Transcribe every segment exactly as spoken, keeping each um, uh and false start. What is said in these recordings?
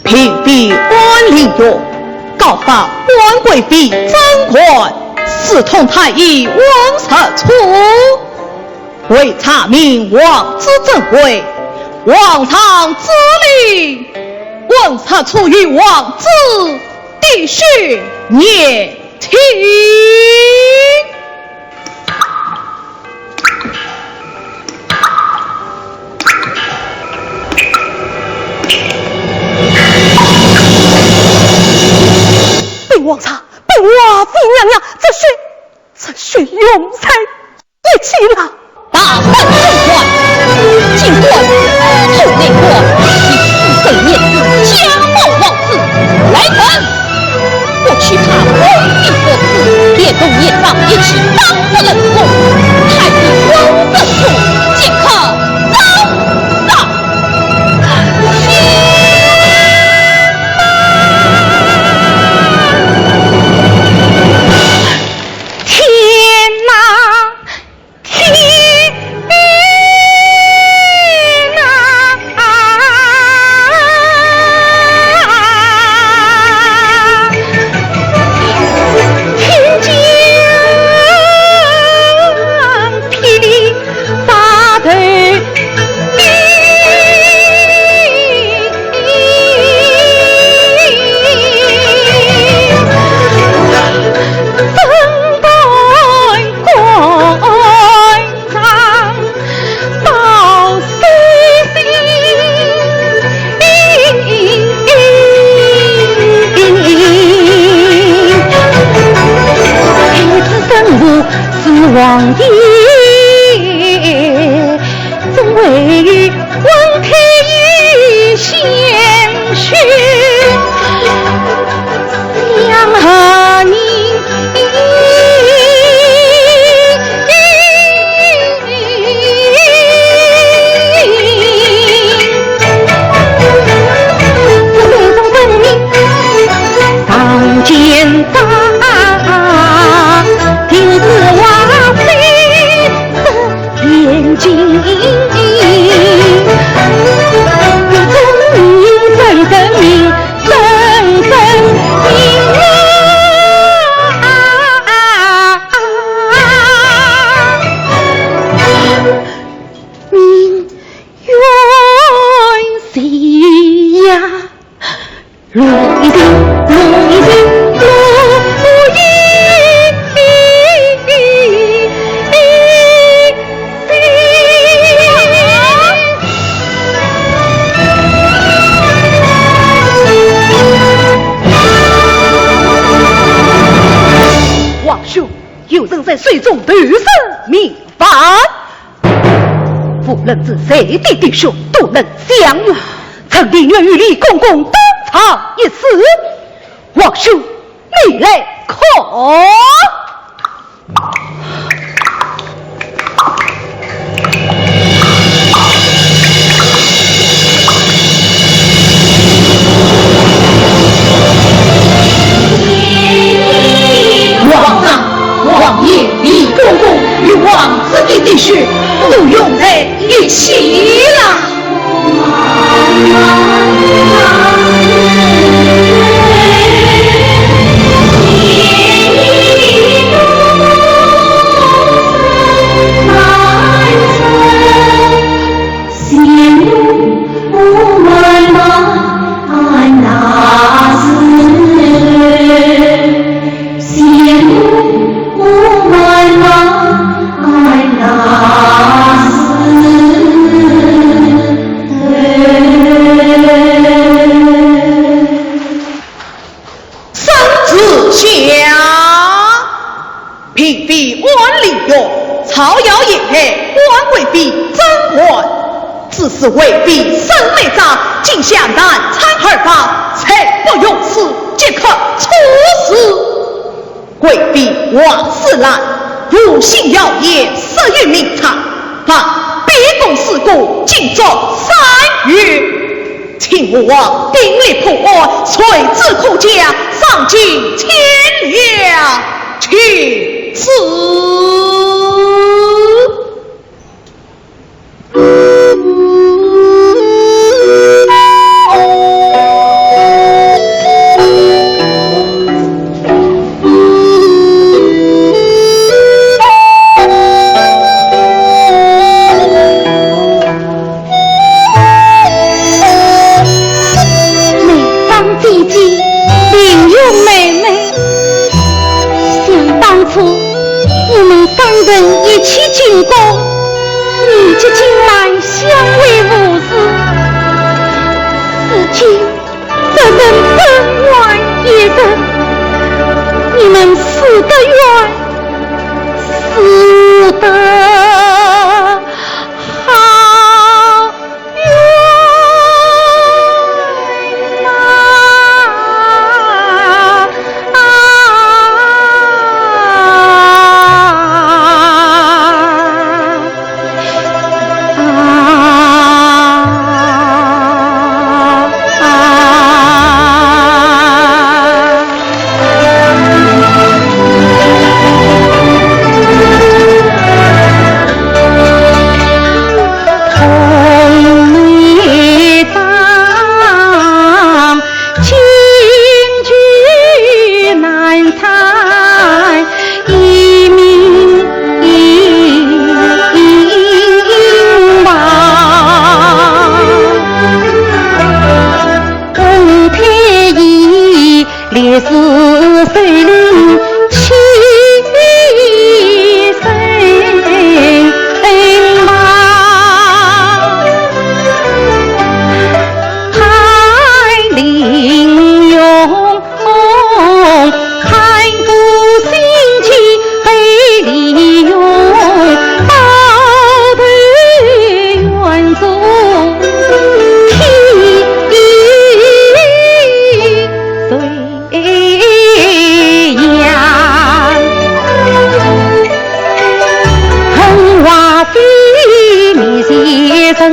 屏蔽安陵容，告发皇贵妃曾珪，私通太医王实初，未查明皇子尊贵，皇上赐令，王实初与皇子滴血验亲。 禀皇上，禀华妃娘娘，这血，这血用在一起了。大胆丫鬟，竟敢私通内官，你私生孽子，家暴王子，来人！ 不去怕皇帝不死，连同孽障一起打入冷宫，太医王实初即刻斩首！天哪！ 天哪！天将王爷总为婚配与贤婿，想和你。 王兄，有人在水中投身命犯。 无论是谁的弟兄，都能相允。臣弟愿与李公公登场一试。王兄，你来看。王上、王爷、李公公与王子的弟兄都用在 一起了。圣旨下，嫔妃安丽玉，草药陷害，官贵妃甄嬛，只是为避沈美章，竟下难产而亡，罪不容辞，即刻处死。 贵妃王思兰，无心谣言，死于明察，把卑躬思过，尽作三月。请吾皇鼎力破案，罪之可嘉，赏金千两，请旨。 梅芳姐姐，林云妹妹，想当初，我们刚曾一起经过，你及金兰相偎无事，如今这人身外一人，你们死得冤，死得 好冤呐！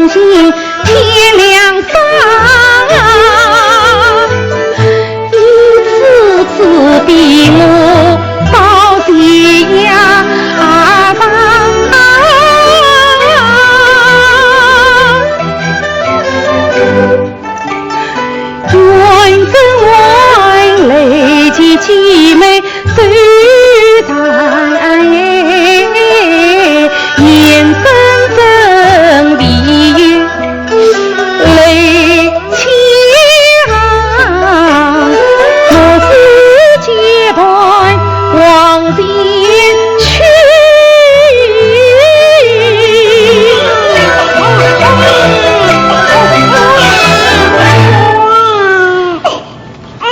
天亮上，一次次比我高兴呀。 愿君来其妹，手在言声声地来相，我是结伴往前去。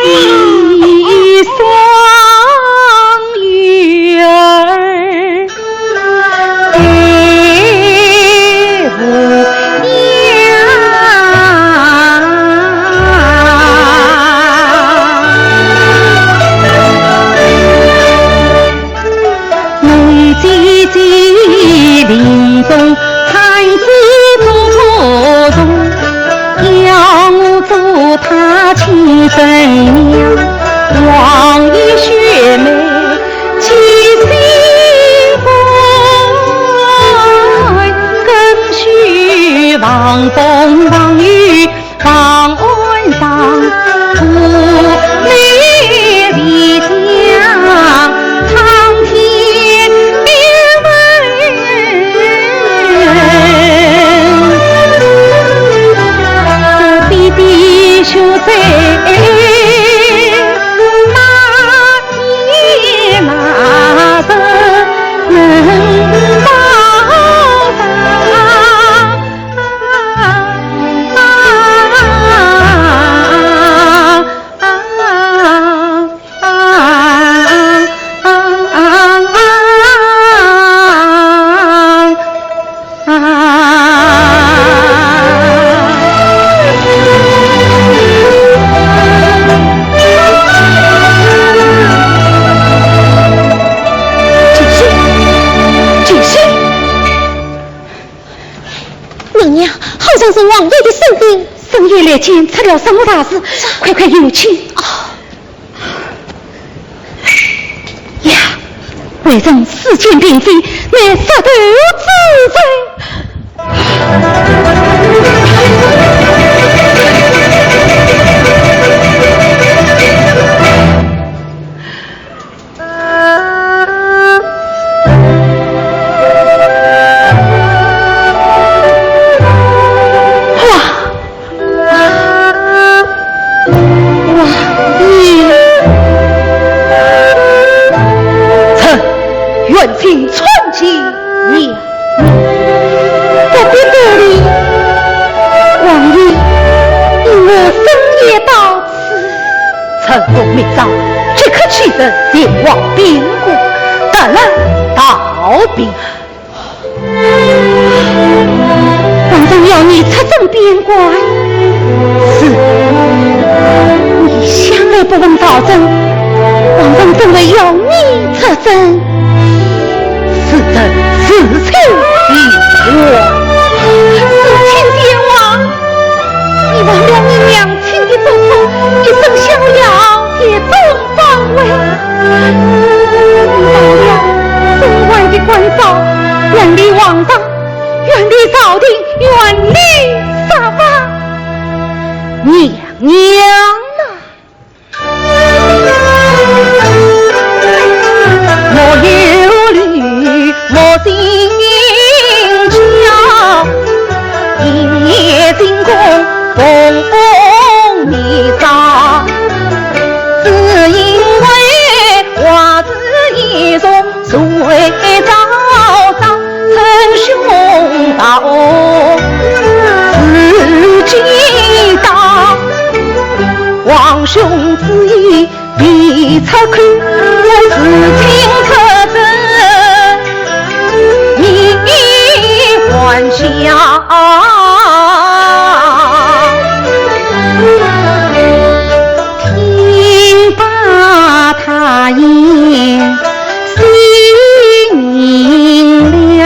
一双月儿对不上。 侬姐姐临终产子中途中，要我做她亲生娘，望以血脉接心肝，更须防风防雨 防寒防暑，美丽家，苍天明门。这弟弟学在那天那日能报答。 姐姐，姐姐。 娘娘，好像是王爷的身影。深夜来见，出了什么大事？快快有请。哦。呀，微臣私见嫔妃，乃杀头之罪。 哇！哇！你……臣远请参见娘娘。在这里，王爷，因何深夜到此？ 臣奉密诏，即刻启程前往宾馆，特来道别。皇上要你出征边关？是。你向来不问朝政，皇上怎会要你出征？是臣自请前往。是请前往？ 你忘了你娘亲的嘱托，一生效劳，节忠报国。你忘了身外的关照，远离皇上，远离朝廷，远离杀伐。娘娘啊！ 听罢他言，心明了。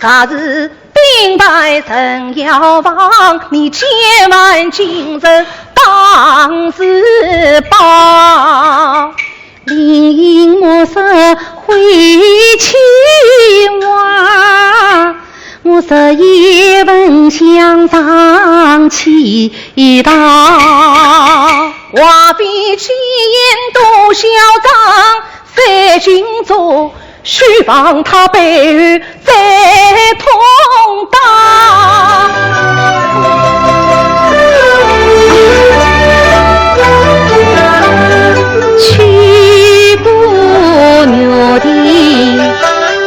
大事兵败人要亡，你千万今日当自保。临行莫说悔气话，莫说一份香肠祈祷。话非其言多嚣张， 在今朝，须望他背后再通达。去不远的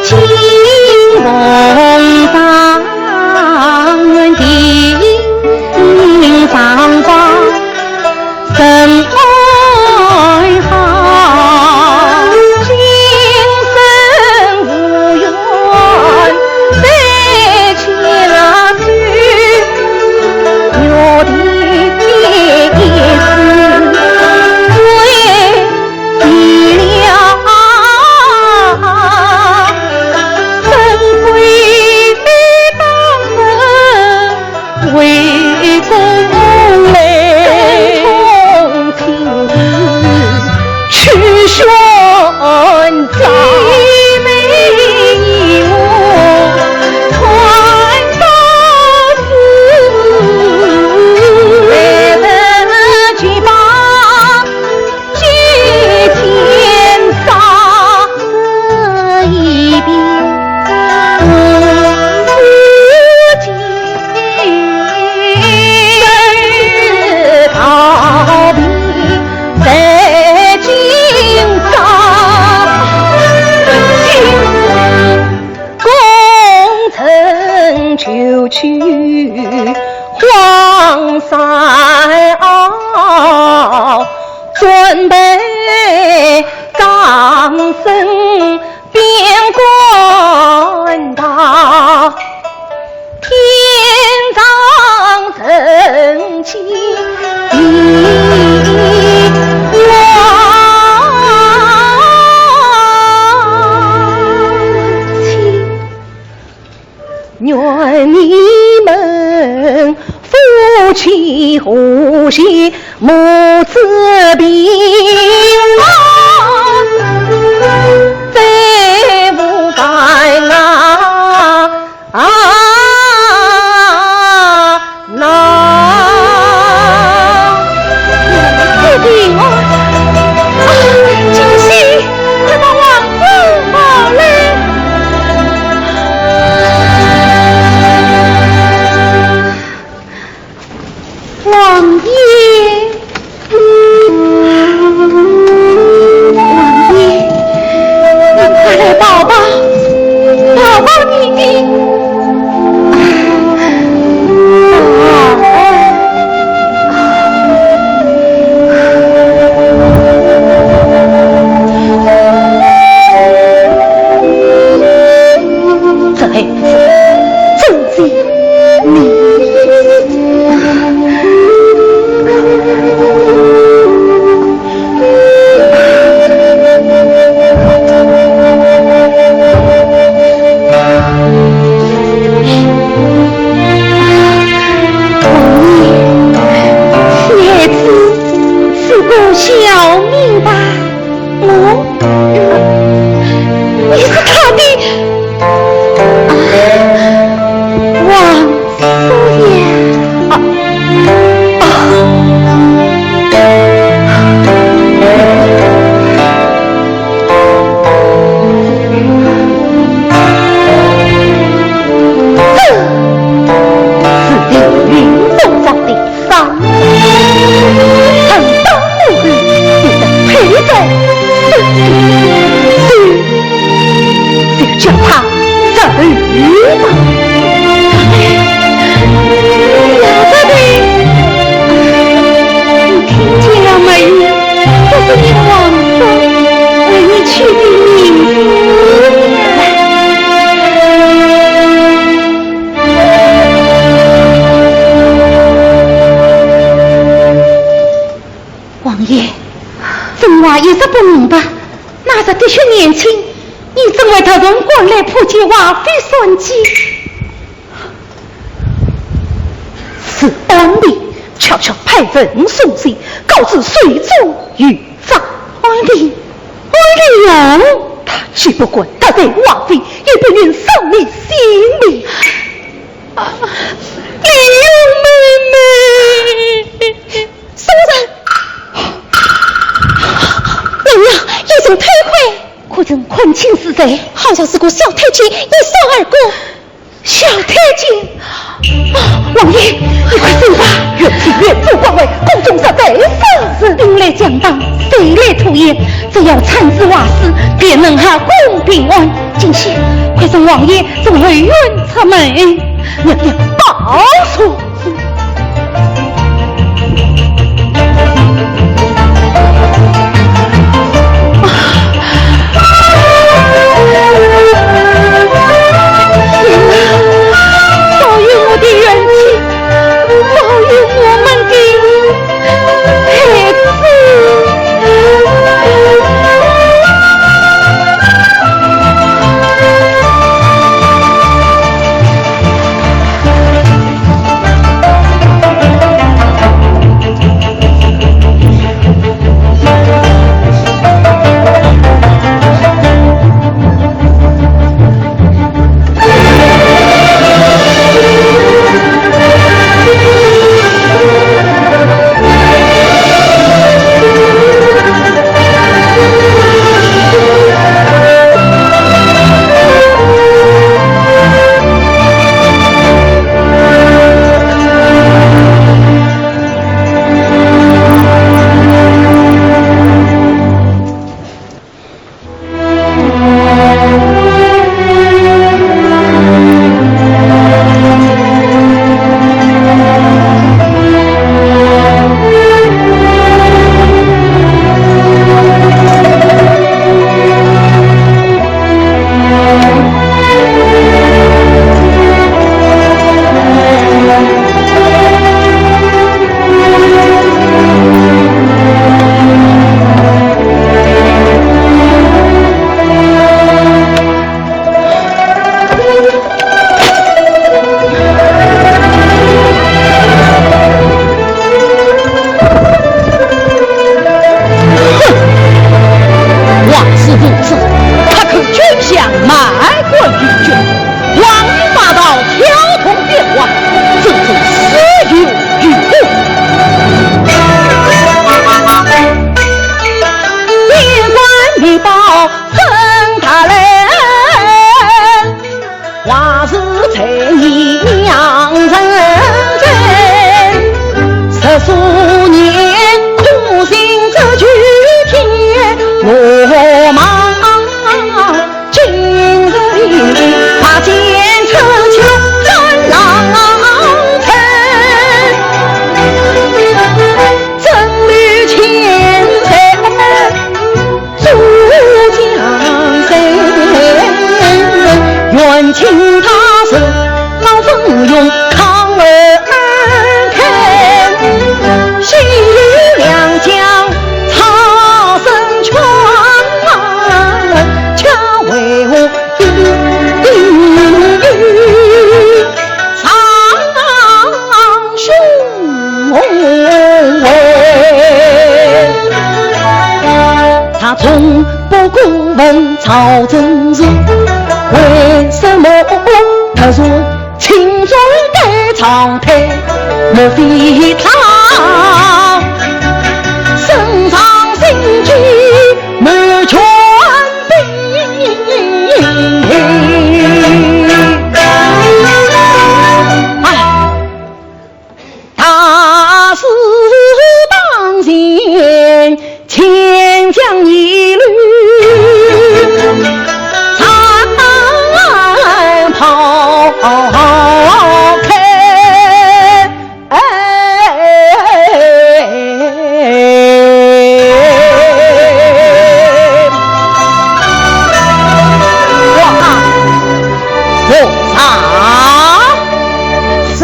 金凤堂。 王爷，朕还一直不明白，那日的确年轻，你怎会突然赶来破解，话非算计？是安平，悄悄派人送信，告知水中有诈。安平，安平有？他既不敢得罪王妃，也不愿伤你性命。啊，李勇妹妹。什么人？娘娘，有人偷窥。可曾看清是谁？好像是个小太监，一扫而过。 小太监，啊，王爷，你快走吧。远近远走关外，宫中实在生事。兵来将挡，水来土掩，只要参知华事，便能合宫平安。今夜，快送王爷从后院出门。娘娘保重。 保佑我的元气，保佑我们的孩子。 哼！王氏无知，他口军饷，卖官鬻爵，横行霸道，挑动边患，真正死有余辜。边关密报 沈大人，话是在你娘人间，十数年苦心这九天落忙，今日里拔剑出鞘斩狼人，真与奸臣 主江山，冤情大仇，老曾用抗而谈，昔日良将曹参劝，恰为我一一 上兄哎，他从不过问曹真人，为什么突然情中的状态，莫非他身上心机 满全兵。哎，大事当前，千将一律斩抛开。 哎，哇，我上。是。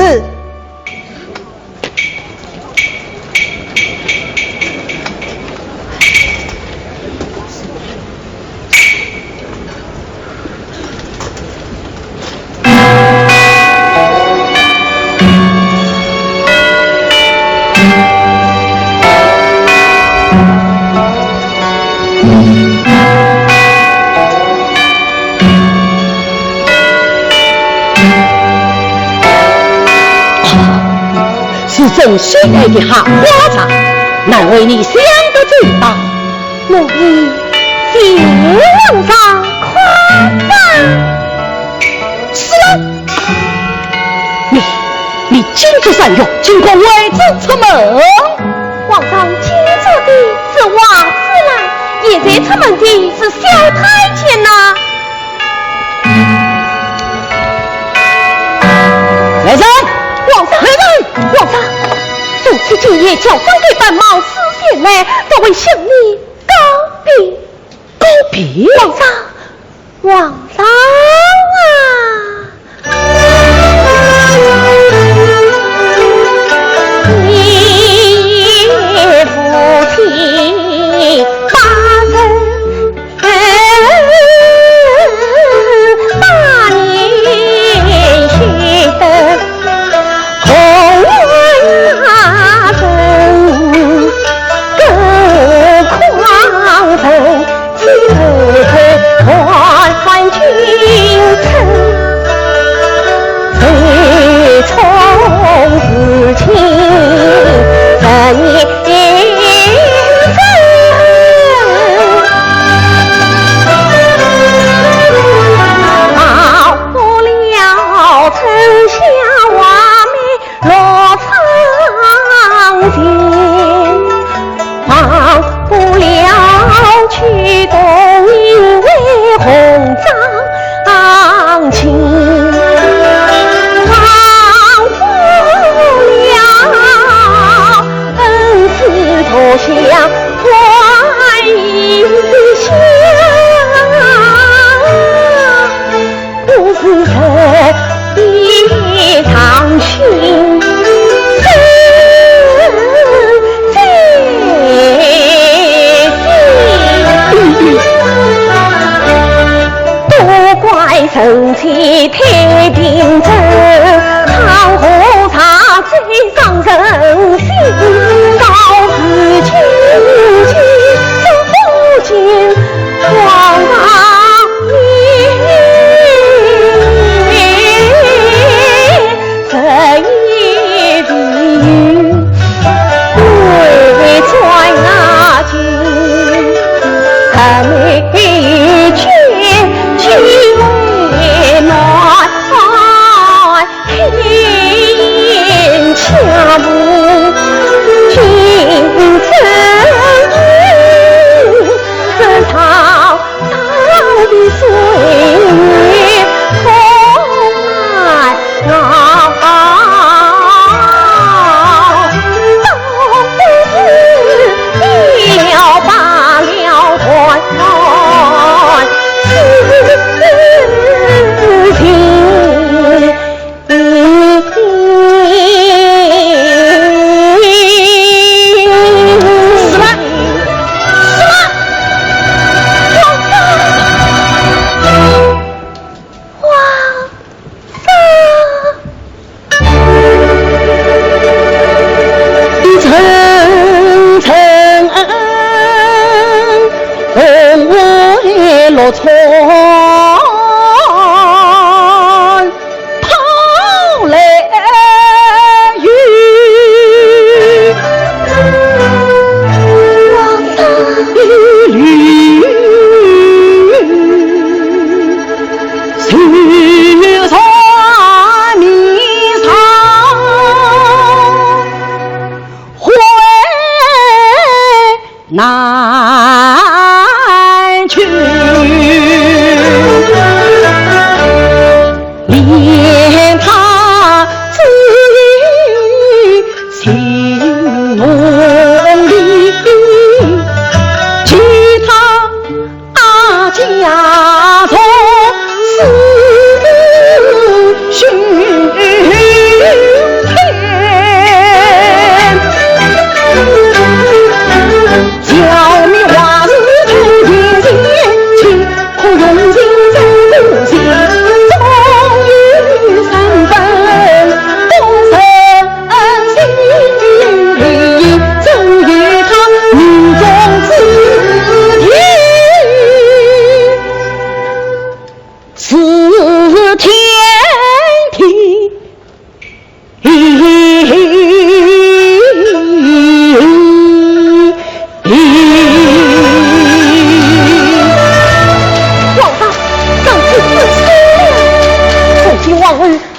哎，是朕心爱的好花茶，难为你想得周到。奴婢谢皇上夸赞。是了，你，你禁足三月，竟敢外出出门。皇上禁足的是瓦子郎，现在出门的是小太监呐。 来人！皇上，来人！皇上，奴婢今夜乔装打扮冒失前来，特为向你告别。告别？皇上，皇上啊！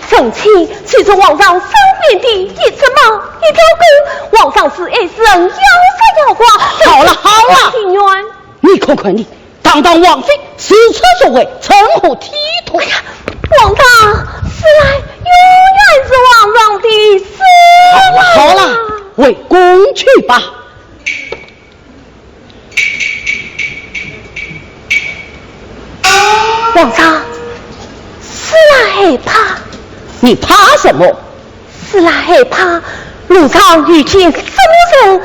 臣妾就从皇上身边的一只猫、一条狗，皇上是爱人要杀要剐。好了，好了，心愿。你看看你，堂堂王妃如此作为，成何体统？哎呀，皇上，此乃永远是皇上的事。好了，好了，回宫去吧。 皇上，此乃害怕。你怕什么？此乃害怕，路上遇见什么人，又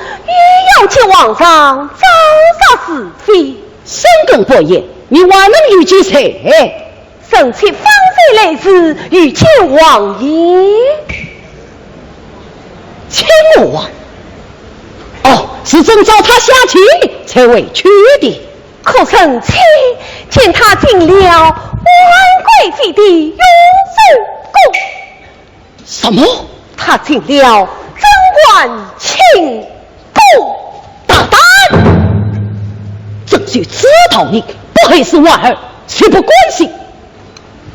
要见皇上昭昭是非。深更半夜，你还能遇见谁？ 臣妾方才来时遇见王爷。见我啊？哦，是遵照他下去才回去的。可臣妾见他进了万贵妃的永寿宫。什么？他进了贞观清宫。大胆！朕就知道你不会是婉儿，绝不关心。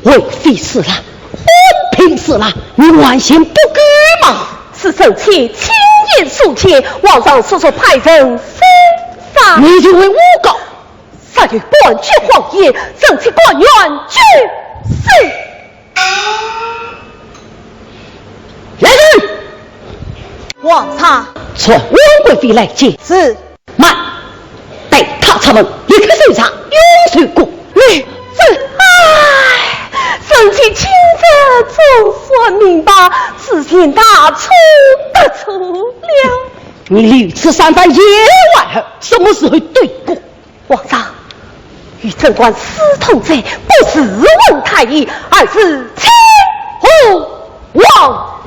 贵妃死了，妃嫔死了，你还嫌不够吗？是臣妾亲眼所见，皇上速速派人搜查。你就会诬告。若有半句谎言，臣妾甘愿去死。来人！皇上。传婉贵妃来见。是。 慢，带她出门，立刻搜查永寿宫。你这……唉，臣妾今日总算明白，之前大错特错了。你如此三番也婉儿，什么时候对过？皇上，与朕官私通者，不是文太医，而是青红 王！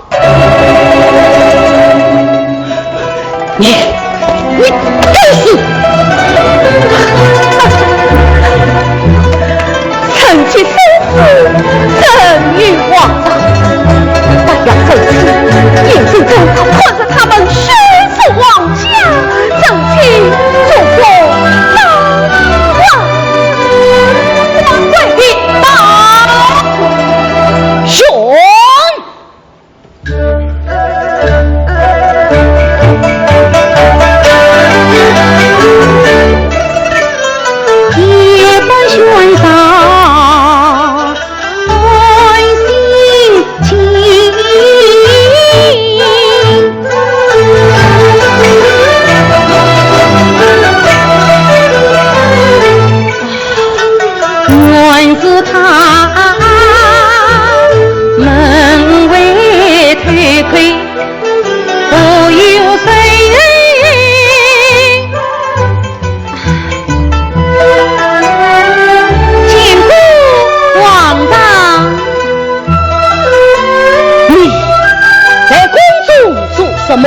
你，你该死！臣妾生死任于皇上，但愿臣妾眼睁睁看着他们血洗皇家，臣妾绝不招供。王贵妃到。宣！ 见过皇上。你在宫中做什么？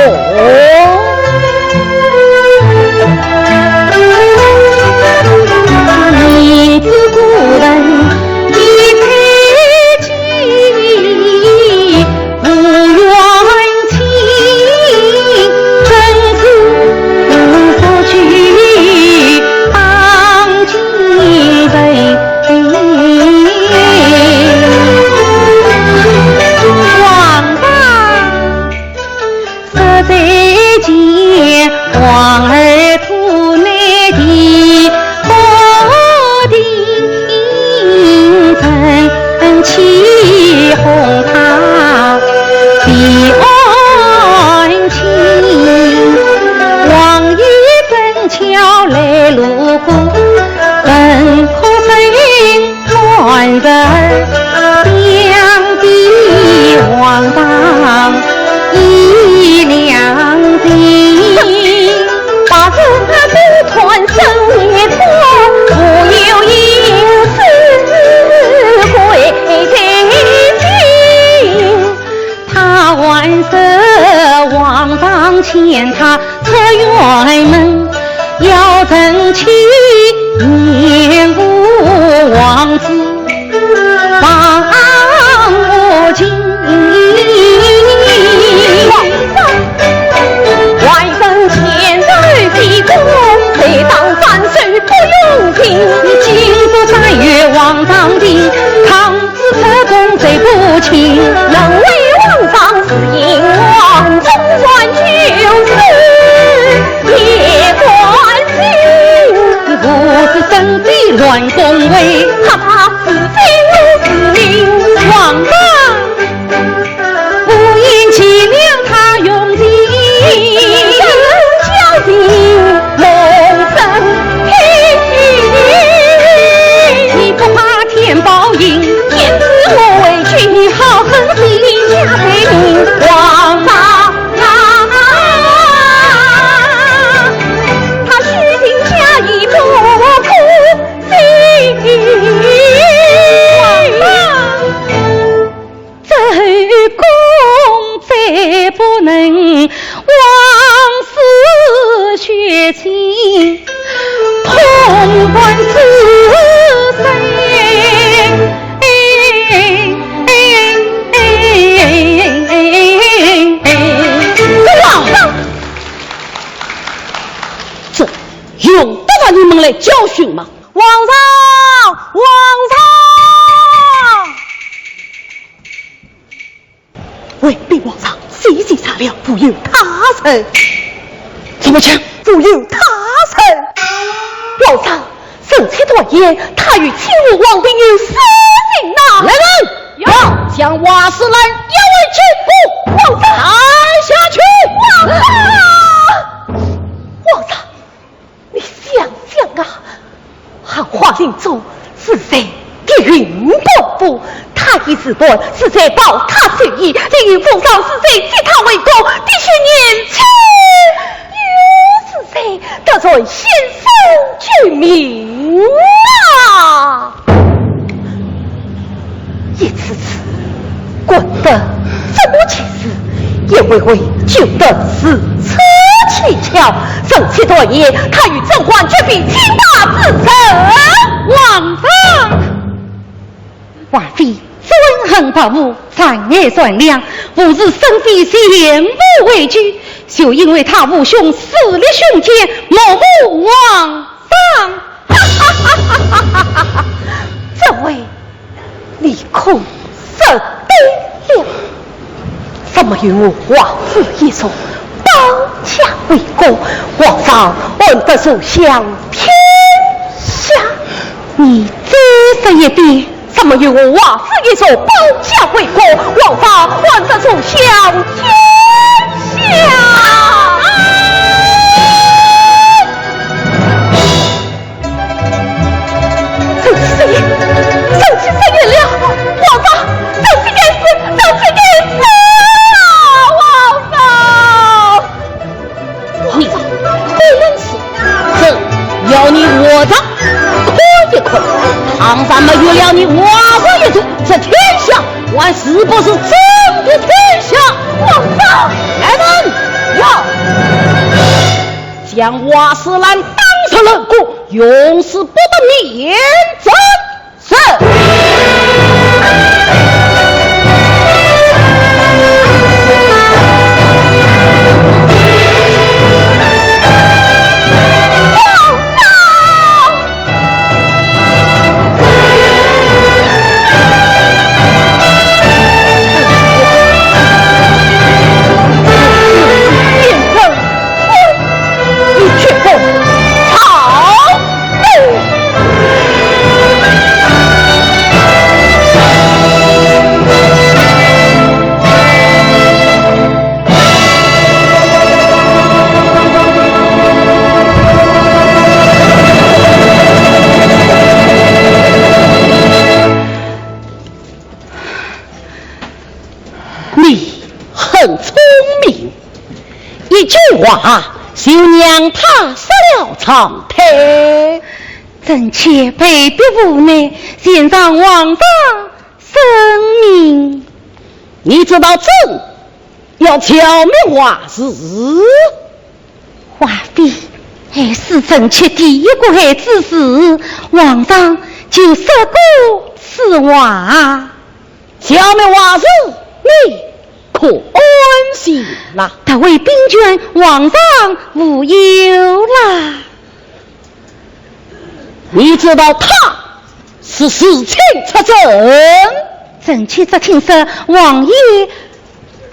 门，往事血亲，潼关之水。这用得着你们来教训吗？皇上，皇上！ 回禀皇上，喜事成了，无有他人。怎么讲？无有他人。皇上，臣妾断言，他与清河皇帝有私情呐。来人！有。将瓦施兰押回金宫。皇上！带下去。皇上！皇上！ 你想想啊，含花令尊是在敌营官府，他已辞官是在报他主意，李云凤上是在接他回宫，滴血验亲又是在得罪先生救命啊！ 一次次，管得这么严实，也为为救得如此蹊跷。臣妾断言，他与甄嬛绝非清白之人。皇上！华妃专横跋扈，障碍善良，无视圣妃全部委屈，就因为他父兄势力雄健，目无皇上。这位 你可认得了？怎么与我华妃一族保驾回宫？皇上安得坐享天下？你再说一遍。怎么与我华妃一族保驾回宫？皇上安得坐享天下？ 这是谁？臣妾失言了，皇上，臣妾该死，臣妾该死啊，皇上！你不能死，朕要你活着看一看，倘若没有了你华妃一族，这天下还是不是朕的天下？皇上！来人！有！ 将瓦施兰打入冷宫，永世不得见朕。是。你很聪明，一句话就让他失了常态。臣妾被逼无奈，前上皇上圣明。你知道朕要剿灭华氏？华妃，哎，是臣妾第一个孩子时，皇上就说过此话。 剿灭华氏，你可安心啦？夺回兵权，皇上无忧啦。你知道他是自请出征？臣妾只听说王爷，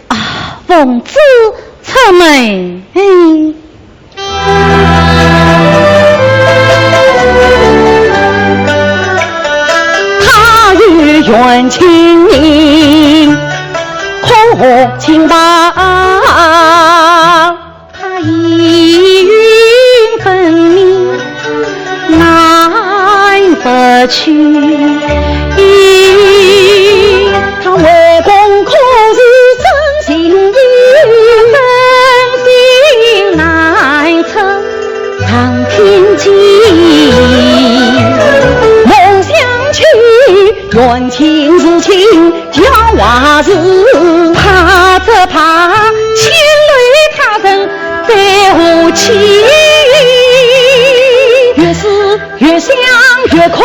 啊，奉旨出门。 他与冤情人可清白？他意欲分明难不去。他为公可是真心意？真心难称。 常听见。梦想起冤情事情叫华氏，怕只怕千想越可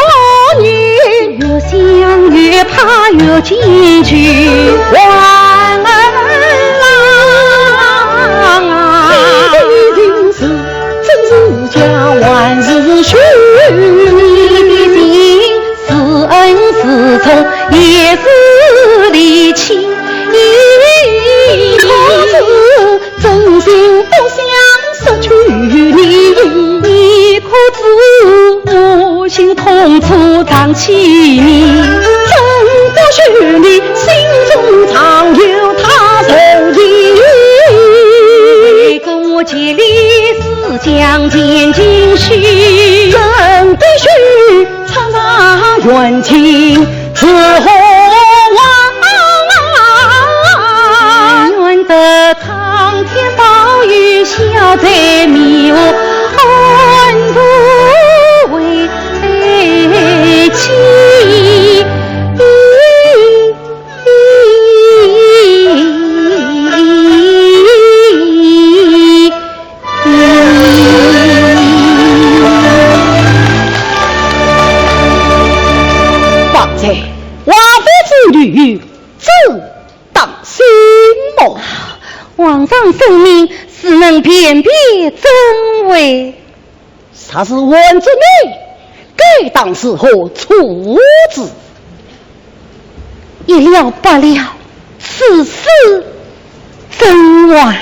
疑，越想越怕越惊惧。王二郎啊，你的心事真是假还是虚？你的心是恩是仇也是离奇，可是 真心不想失去你。你可知我心痛楚藏起你？怎不许你心中常有他人影？为何我千里思乡千金许？怎不许 唱那冤情之后啊，愿得苍天保佑，消灾灭祸，安度危机。 方才王妃之女，怎当心么？皇上圣明，只能便便怎为？若是换做你，该当如何处置？ 一了百了，此事怎完？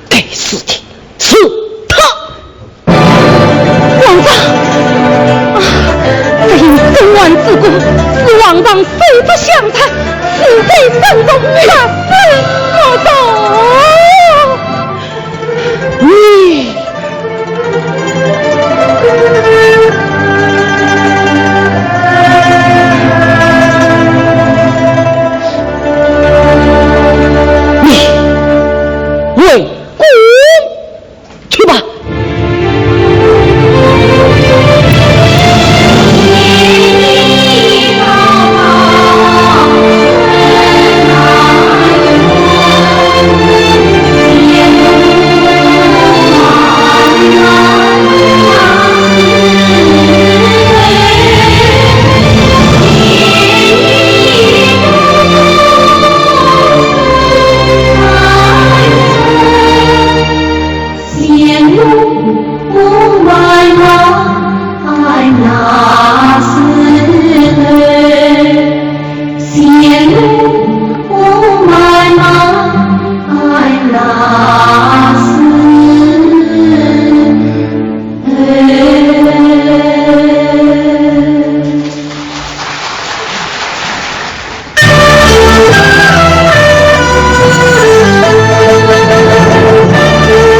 该死的是他！皇上！啊，这应怎完之过，是皇上手执香柴，死罪深重，杀身无数。 你，你回宫去吧。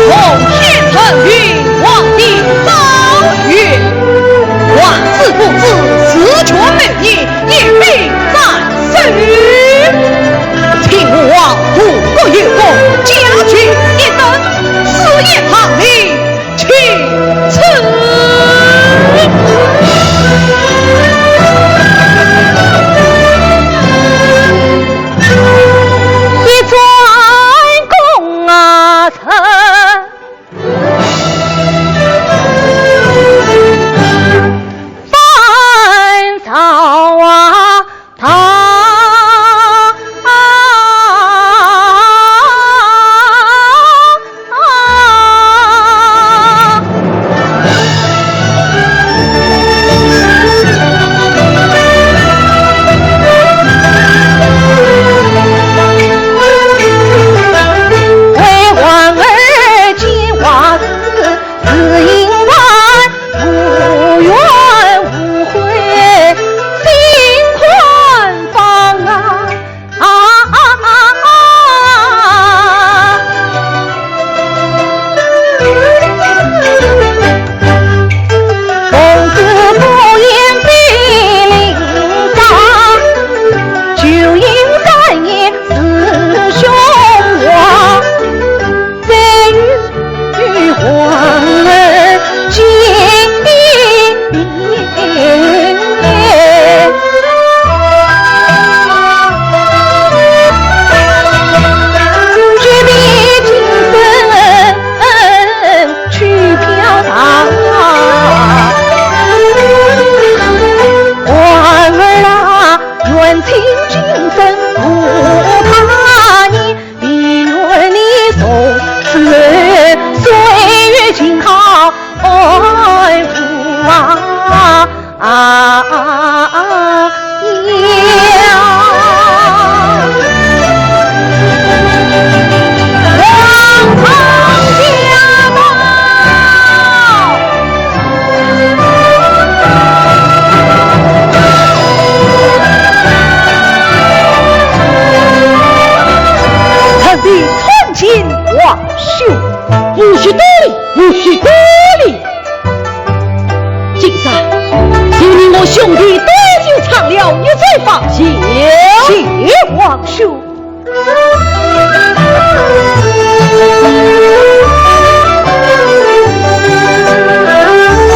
奉天承运，皇帝诏曰：皇子不知，事权没有，一并斩首。请吾皇，无国有功，家眷一等王兄。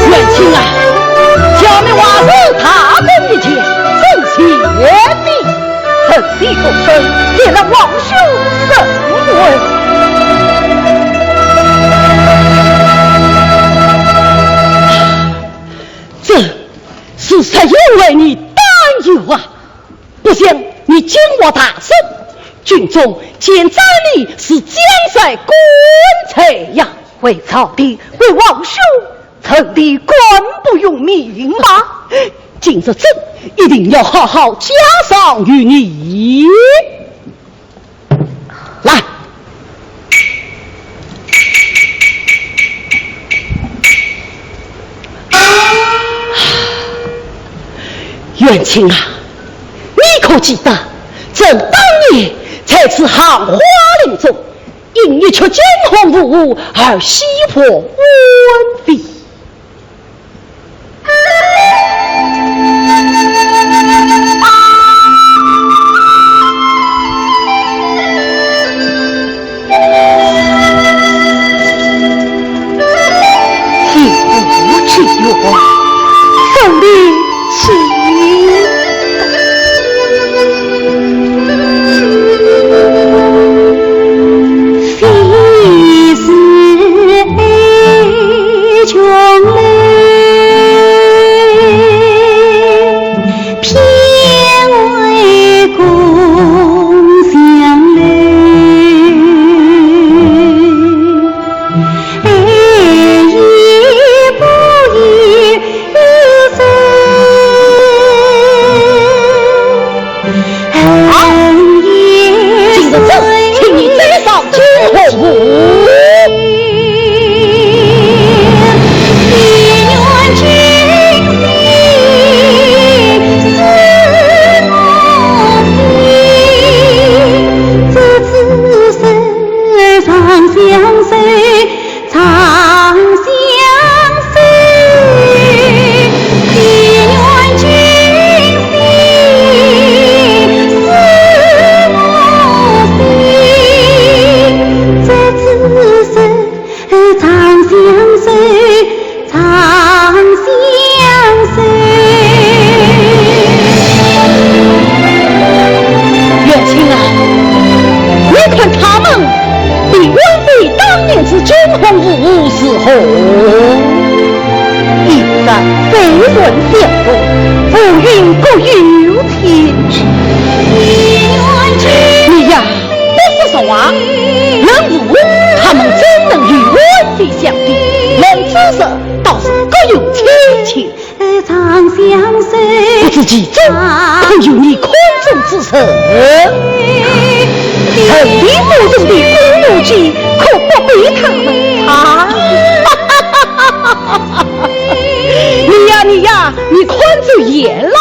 元清啊，叫你王氏大功一件，真谢你。臣弟躬身，谢了王兄盛恩。这是实有为你担忧啊。 不想你金屋大生，军中见斩你是将在棺材呀。为朝廷，为王兄，臣弟敢不用命吗？今日朕一定要好好加赏于你。 来。元清啊，你可记得，朕当年在此杏花林中，因一曲惊鸿舞而喜破官非。 好，今日朕请你再赏金鸿舞。元清啊，你看他们比王妃当年之惊鸿舞如何？一人飞云相步，浮云各有千尺。你呀， 不说实话，论武，他们怎能与王妃相比？论姿色，倒是各有千秋。不知其中可有你看中之人？臣弟所中的宫女间，可不比他们差。你呀，你呀，你看走眼了。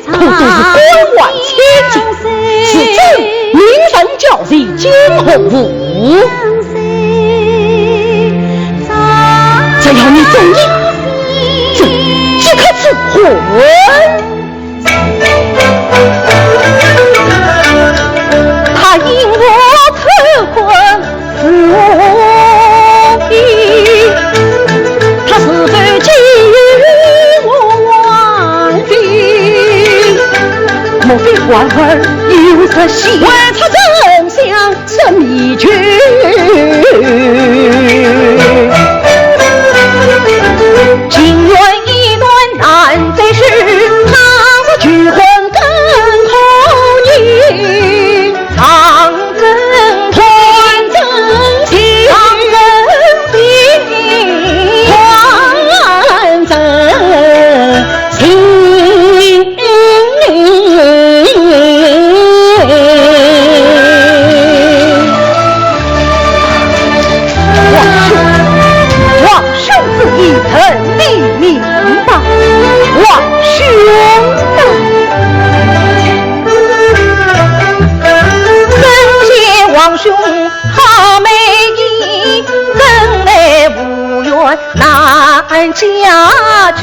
他们 可都是官宦千金，是朕命人教习惊鸿舞。只要你中意，朕即刻赐婚。他因我偷婚 是我的，他是否给予我还的？莫非官儿有失信？问出真相，说迷局。情缘已断难再续，倘若求婚更可逆。 王兄，王兄之意，臣弟明白。王兄啊。 好美意，怎奈无缘难嫁去。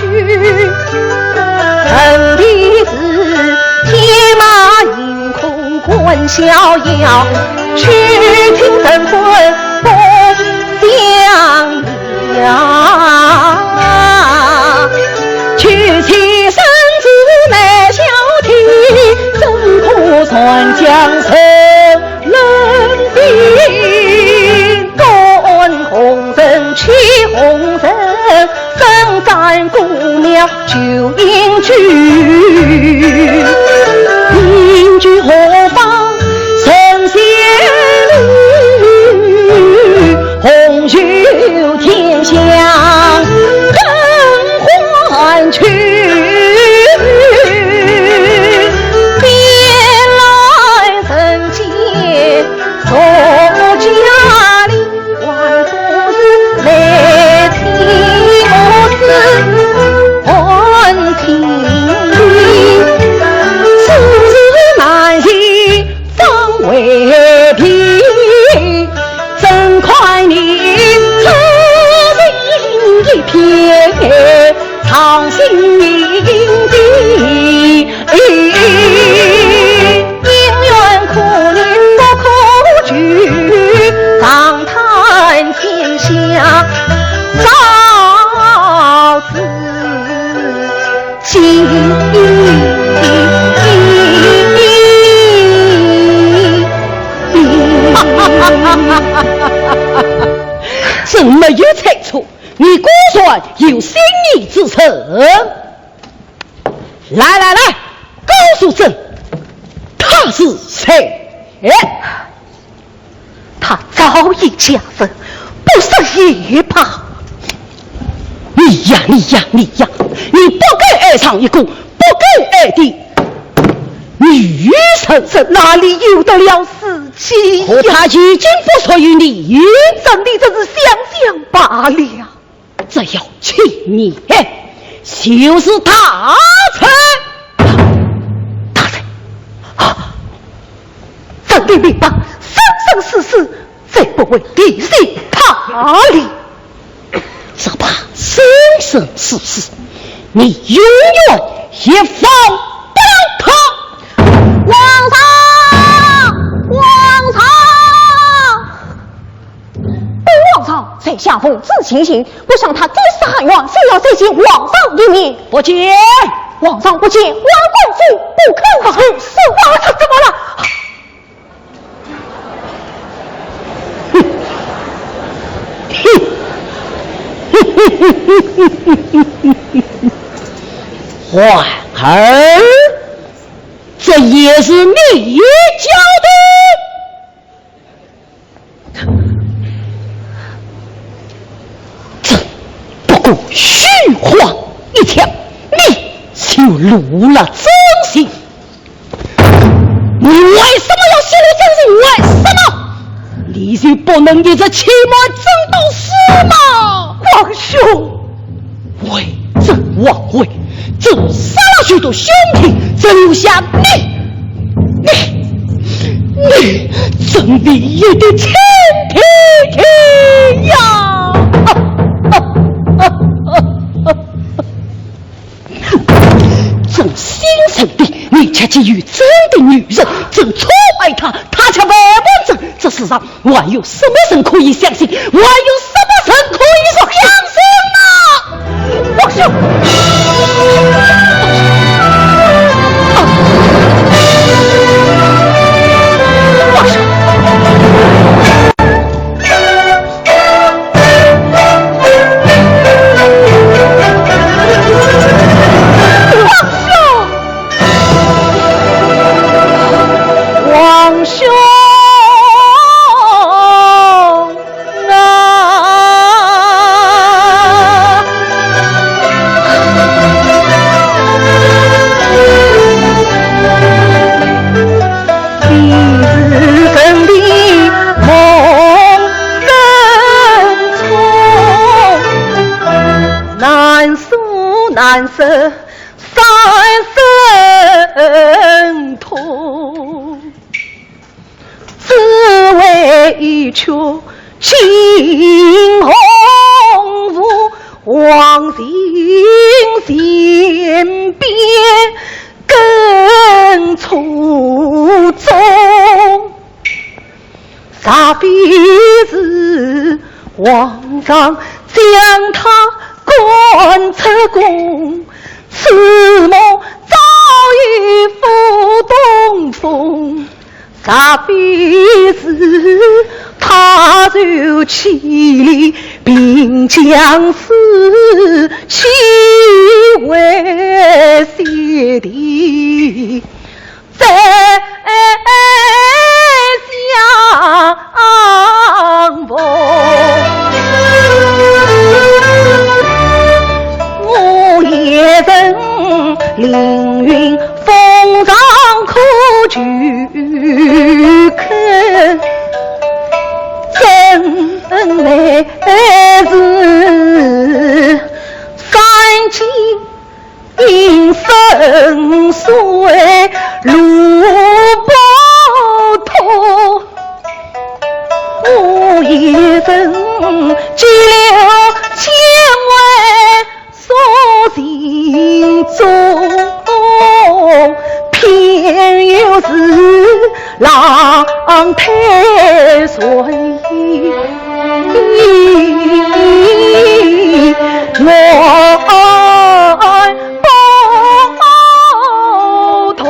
臣弟是天逍遥，去听晨昏风响呀。去听山寺梅萧天，怎可传江水冷冰。观红尘，去红尘， 征战古庙九阴居，隐居何方神仙路，红袖添香更换去。边来人间作佳丽， 还不如来妻母子团聚。此事难以张为凭，怎堪念此情一片，藏心隐蔽。 因缘苦恋不可拒，长叹天下造自己。真没有猜错，你果然有心意之人。 来来来，告诉朕，他是谁？他早已嫁人，不说也罢。你呀，你呀，你呀，你不该爱上一个不该爱的女人。这哪里由得了自己呀？可她已经不属于你。朕，你真是想想罢了。 只要七年，就是大臣。大臣，啊，朕的命邦生生世世，再不会离弃她了。只怕生生世世，你永远也忘不了她。皇上，皇上！ 本王皇上在下奉旨前行，不想他抵死喊冤，非要再见皇上一面。不见。皇上不见，万岁不肯放。皇上怎么了？皇儿，这也是你教的？ 这不过虚话一条，你就露了真心。你为什么要泄露真心？为什么？你就不能一直欺瞒朕到死吗？皇兄， 为朕挽回，朕杀了许多兄弟，只留下你，你，你，朕唯一的亲弟弟呀！朕心疼的，你却给予朕的女人，朕错怪她，她却背叛朕，这世上 还有什么人可以相信？还有什么人可以相信呢？皇兄，皇兄，皇兄！ 皇兄啊！你是真的梦真错，难舍难舍 三生痛，只为一曲清风误，黄金钿边更错中。若非是皇上将他赶出宫，此梦早已付东风。若非是他受气力，并将此气为泄地。 在相逢。我也曾凌云峰上苦求，真奈是山间 隐身水路不通，我也曾急流千回诉行踪，偏又是 浪推船，我不同。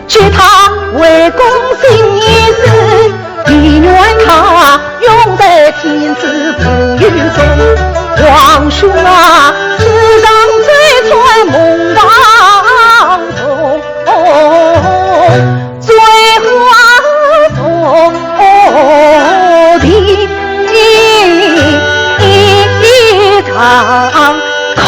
借他回宫信一事， 但愿他永在天子无忧中。皇兄啊，此上舟船梦当中，醉花浮沉，一场空。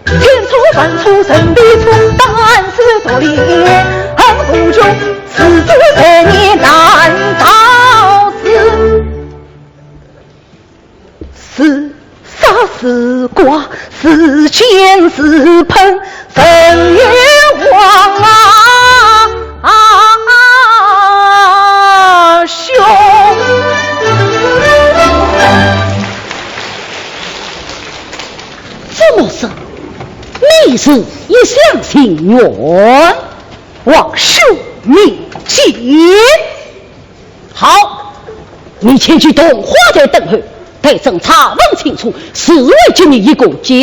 千错万错人的错，但是做的恨不穷，是子罪孽难饶恕。是杀是剐，是奸是烹，任由皇啊，啊，兄。 怎么说？你是一厢情愿？皇兄明鉴。好，你前去桐花台等候，待朕查问清楚，自会给你一个交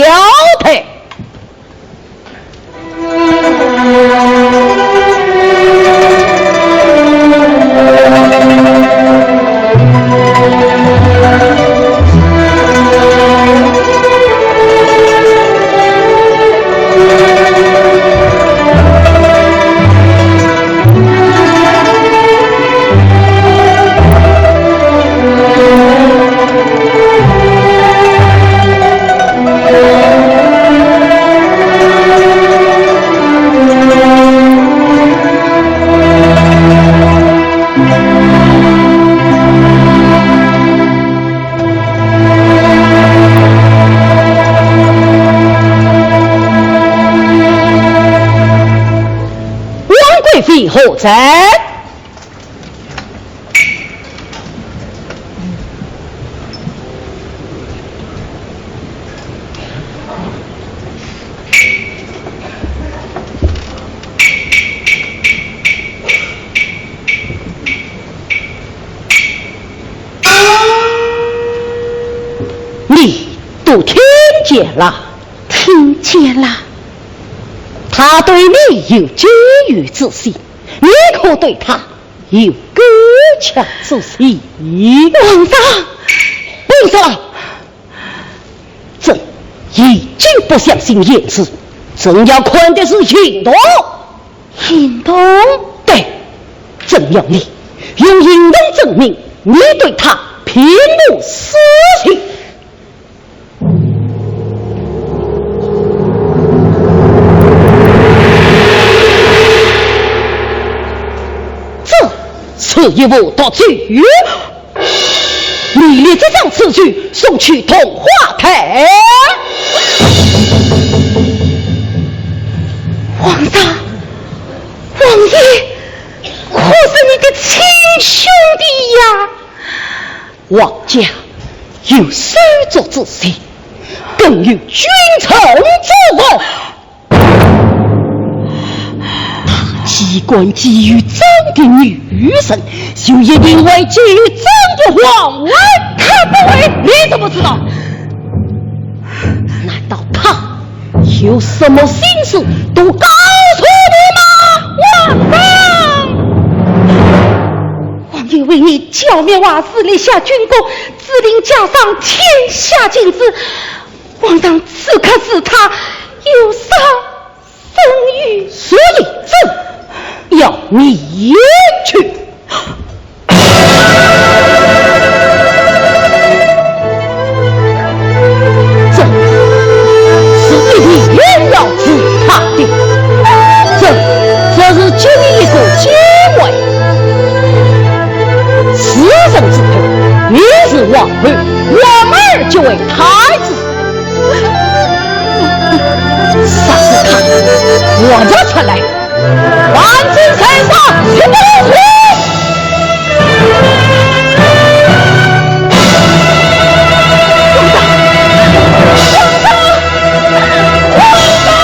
代。 王贵妃何在？ 你都听见了？听见了。他对你有嫉妒之心，你可对他有勾结之心？皇上，皇上，朕已经不相信言辞，朕要看的是行动。 行动？对，朕要你用行动证明你对他平步私刑。这是一无独奏。 你立即将此曲送去桐花台。皇上，王爷，可是你的亲兄弟呀！王家有手足之情，更有君臣之风。他既敢觊觎朕的女人，就一定会觊觎朕的皇位。他不会，你怎么知道？难道他有什么心事都告诉你吗？皇上，皇爷为你剿灭外事，立下军功，制定奖赏，天下尽知。皇上此刻视他有伤身孕。所以朕要你去。朕是一定要治他的。朕这是给你一个机会。自此之后，你是皇后，皇儿就为太子。 杀死他！我这才来！万岁圣上，请不容许！皇上！皇上！皇上！皇上！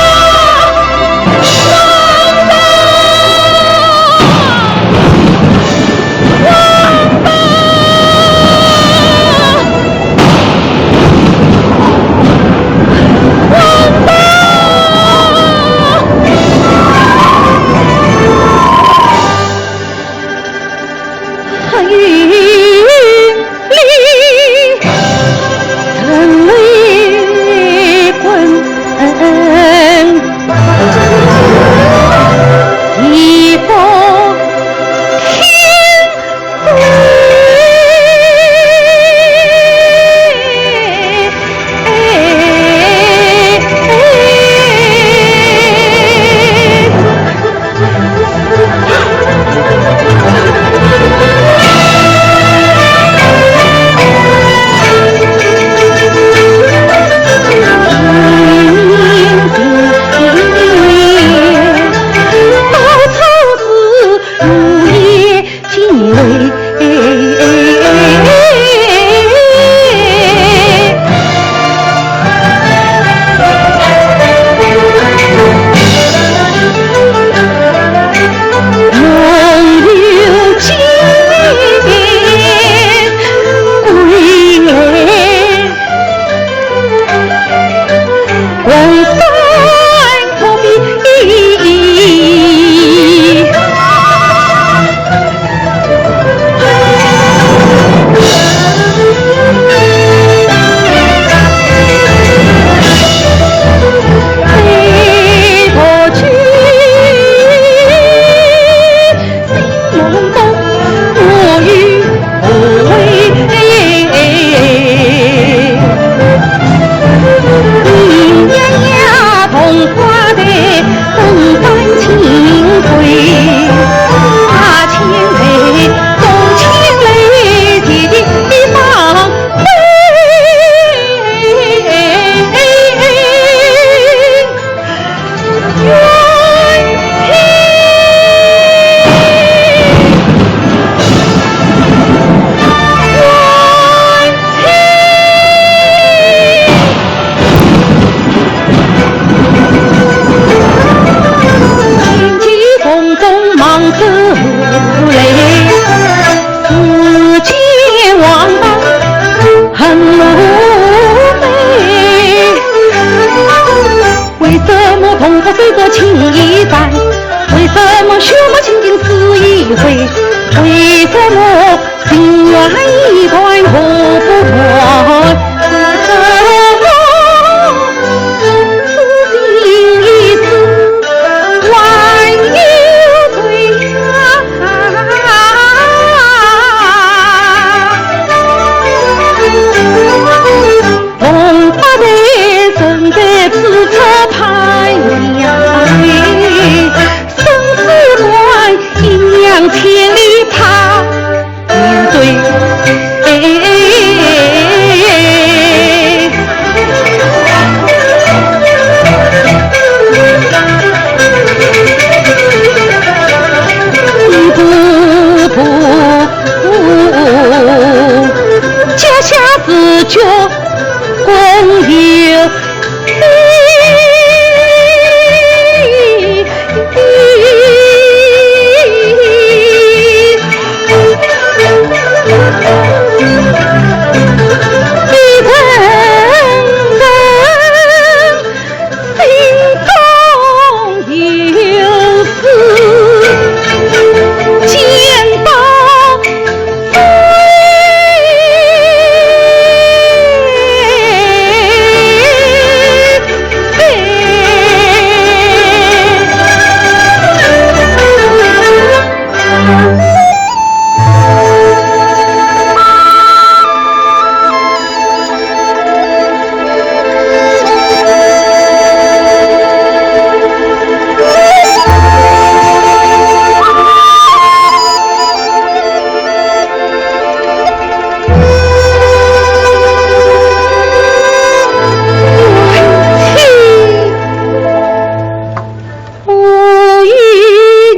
我与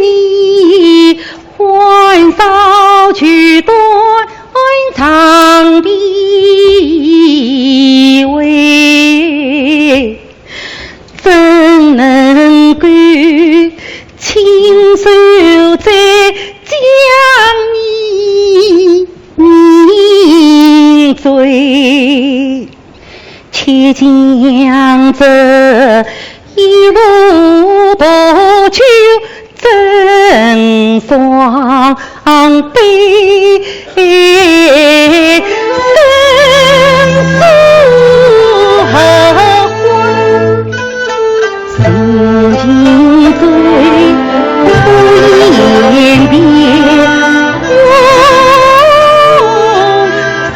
你欢笑举断肠的味，怎能够亲手再将你凝醉？ 且将这一壶薄酒斟双杯，更诉何欢？ 心情醉，不言别，我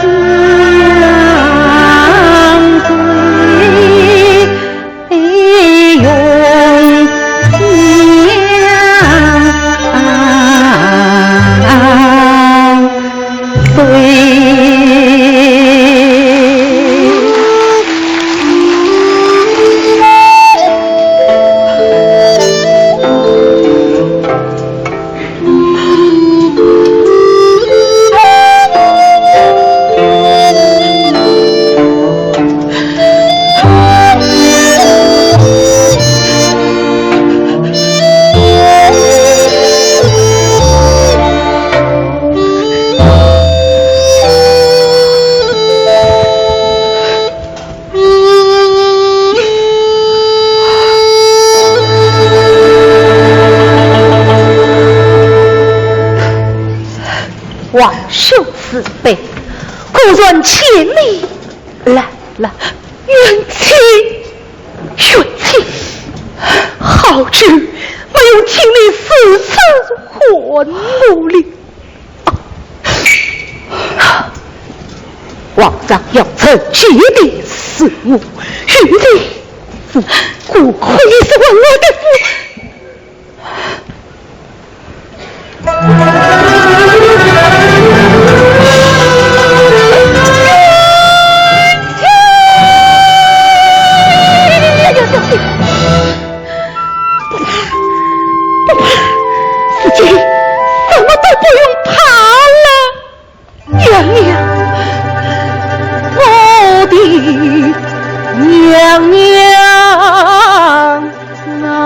相随永相随。 王兄慈悲，孤船千里来了，远请，远请，好久没有听你如此欢呼了。 皇上要成亲的事，我与你无关。可以是我的父。不怕，不怕，如今什么都不用怕了。 娘娘，我的娘娘啊！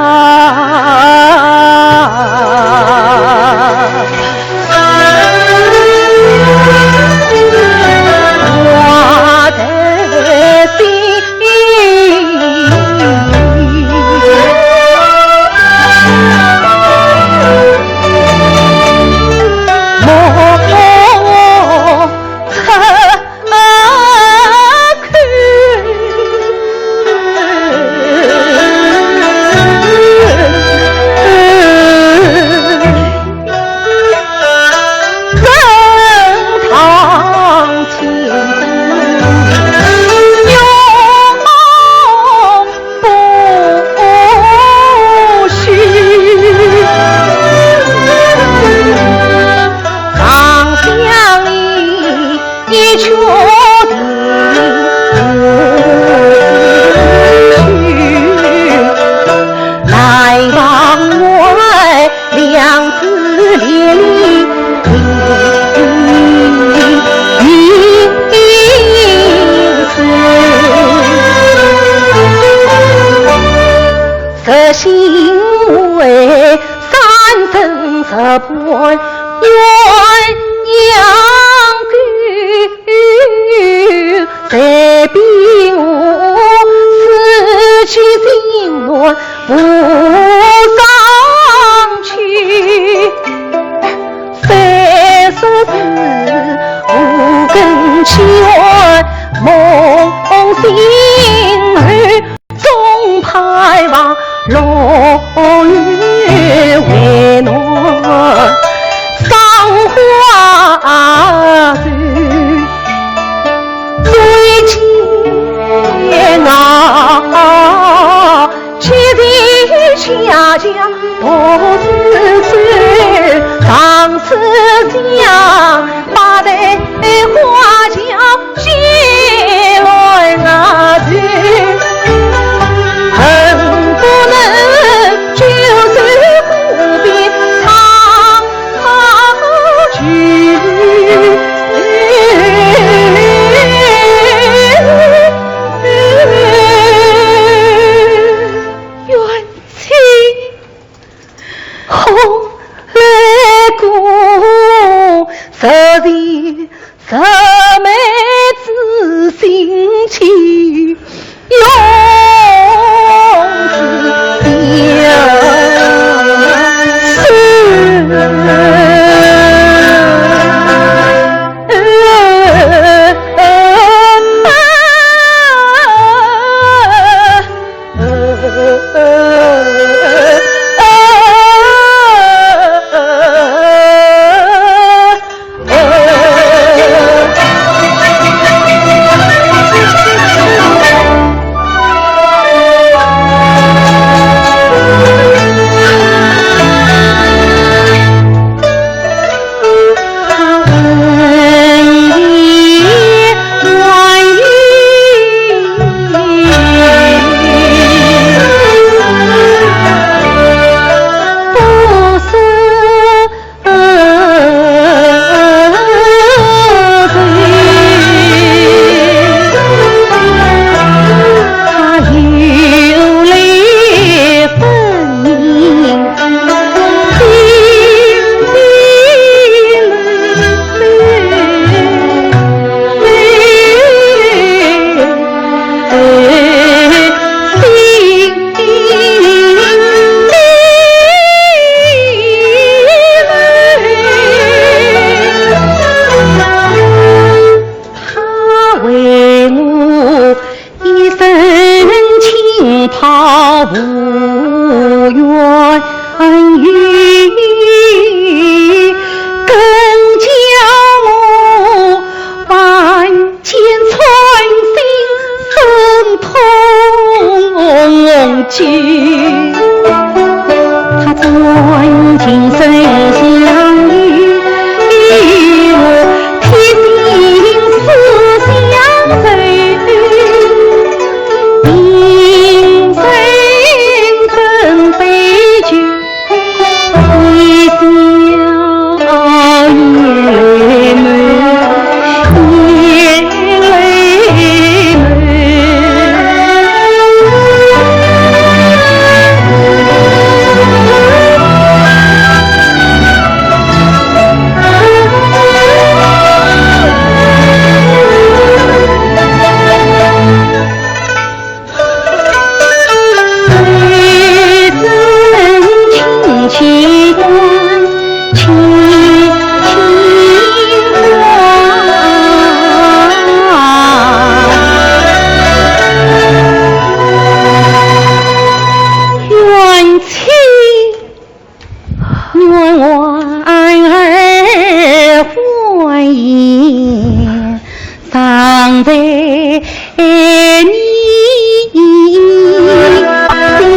待比武，四季心暖不上去。三十日，五更起晚，梦醒后，总盼望落雨为暖，赏花树。 最近啊，七弟恰恰不知愁，上次想把对花轿接来啊去，恨不能就在河边唱 好去。冤情红来过，实在 十妹子心情永是相思。他为我一身青袍无缘由，更叫我万 千穿心痛去。他专情深相依，我贴心思相随，平生怎悲求？ 冤情 冤枉儿欢颜，常在你心坎里。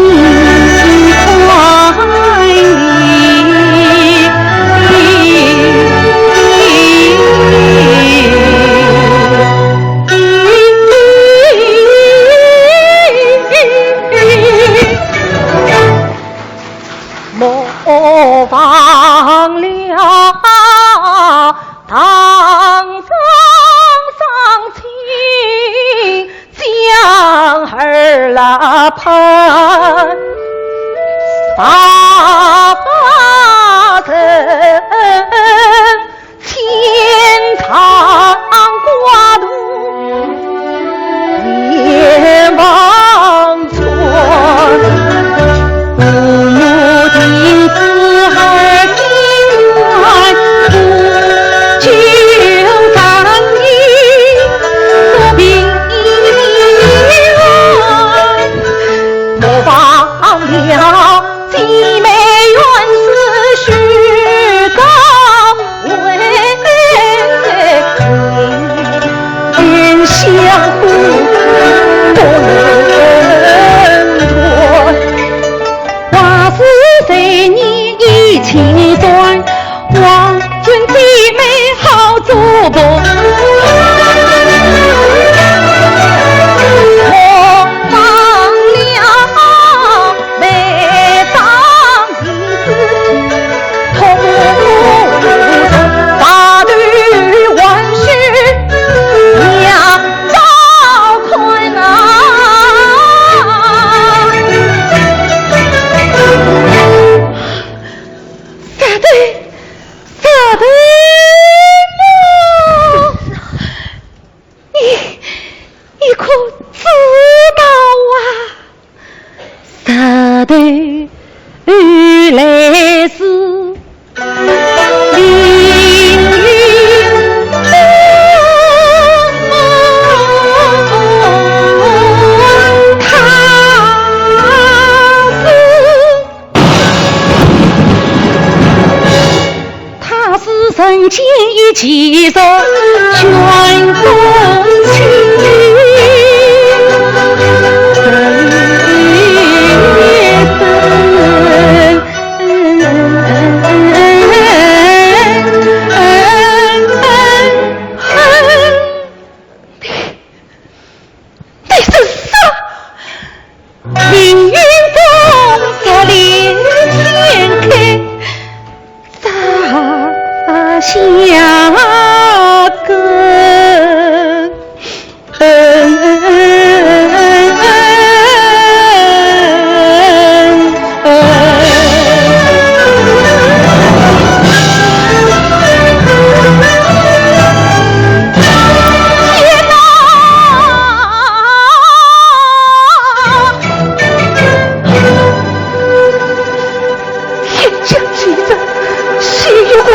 莫忘了唐僧上青江而来盼，白发人 牵肠挂肚，石头，石头哟，你，你可知道啊？石头来自凌云峰，他是 他是人间一奇人，全风情。你是啥？凌云峰，十里天开，扎下根。天降奇人，西域王，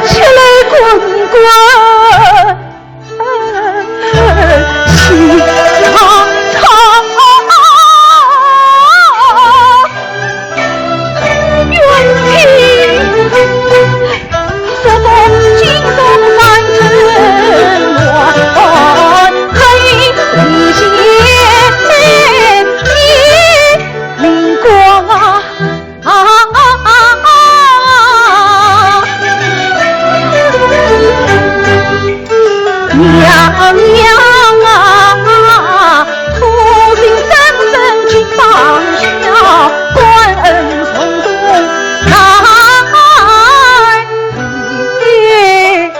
前来滚滚。 娘娘啊，苦心三生尽放下，感恩从头来坚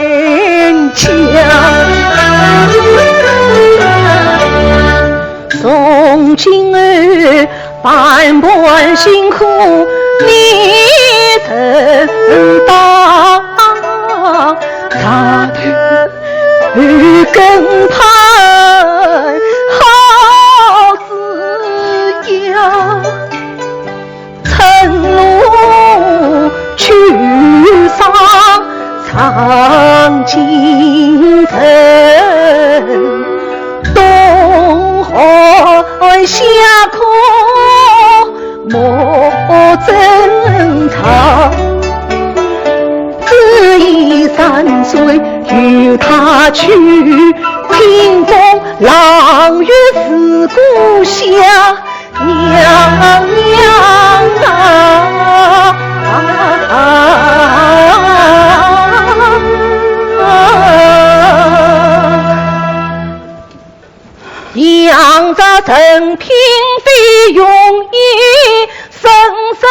强。从今后 万般辛苦你承担，扎头跟伴好滋养，趁露秋霜常进城，冬寒夏渴 莫争吵。这一山水由他去，清风朗月是故乡，娘娘啊。 杨家成品非容易，生生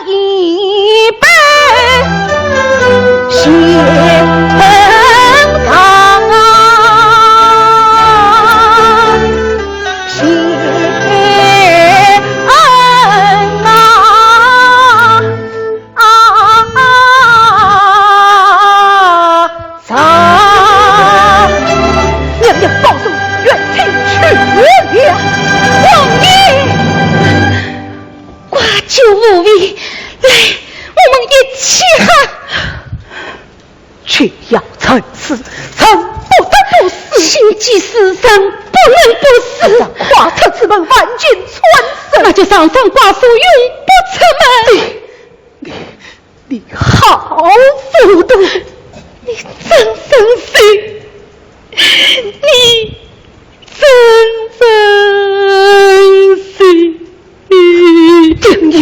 一辈先生啊，先恩啊。 啊，上！娘娘保重，远亲去了。王爷，挂酒无位，来，我们一起喝。酒要趁死，人不得不死。心既死，人不能不死。快出此门，万箭穿心。那就长生挂锁，永不出门。 你，你好糊涂！你真生气！你真生气！娘娘，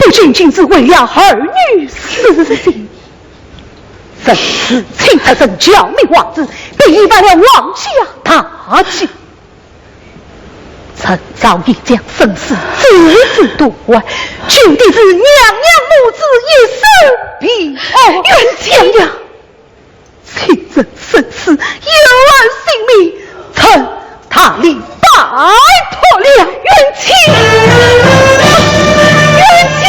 不仅仅是为了儿女私情，甚至请他人剿灭王子，必以反了王家大计。陈昭义将生死置之度外，求的是娘娘母子一生平安。冤枉！ 亲人生死，有儿性命，臣大礼拜托了。冤情，冤情！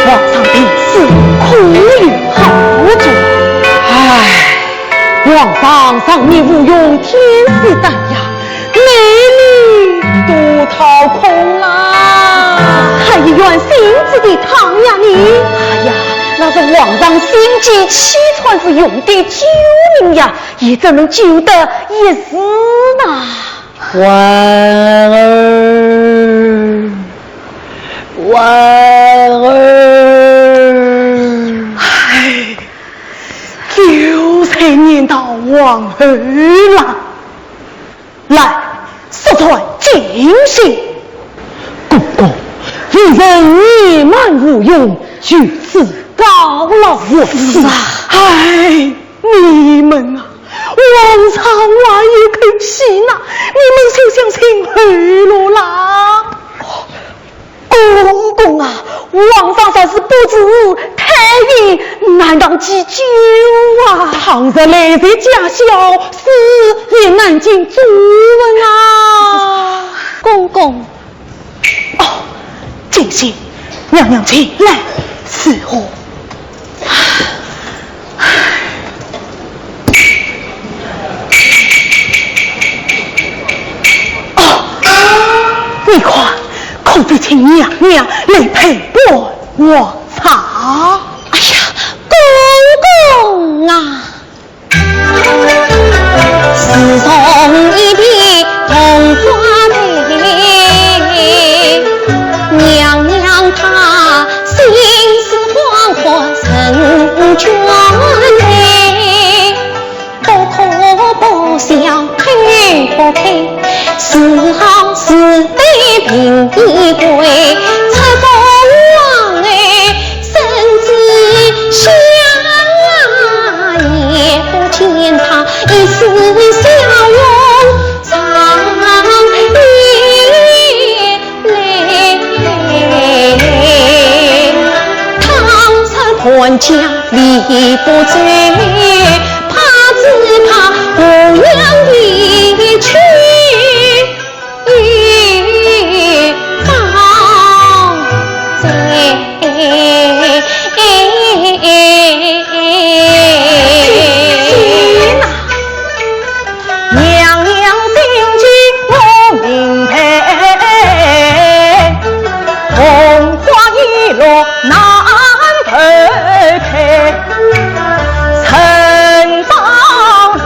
皇上病死，可有好转？唉，皇上上面无用，天子担压，内里都掏空啦。还有远行之地汤阳呢？哎呀，那是皇上心急气喘时用的救命药，也怎能救得一时呢？ 婉儿，婉儿。唉，又在念叨婉儿啦。来，速传进行。公公，微臣年迈无用，就此告老。是啊。唉， 你们啊，皇上还有口气呢，你们休想寻后路啦。公公啊，皇上若是不治，太医难当急救啊。倘若来日驾崩，死也难尽子嗣啊。公公， 哦，金喜，娘娘请来。是哦。你看，可否请娘娘来陪伴我唱？哎呀，公公啊！自从一别同花台，娘娘她心似黄河成江水。 不哭不笑哭不开，是好是悲并已归。出宫往来身子香，也不见她一丝笑容常有泪。 倘若伴驾离不开，怕只怕姑娘离去方知。 娘娘心情我明白，红花一落难投开。人到临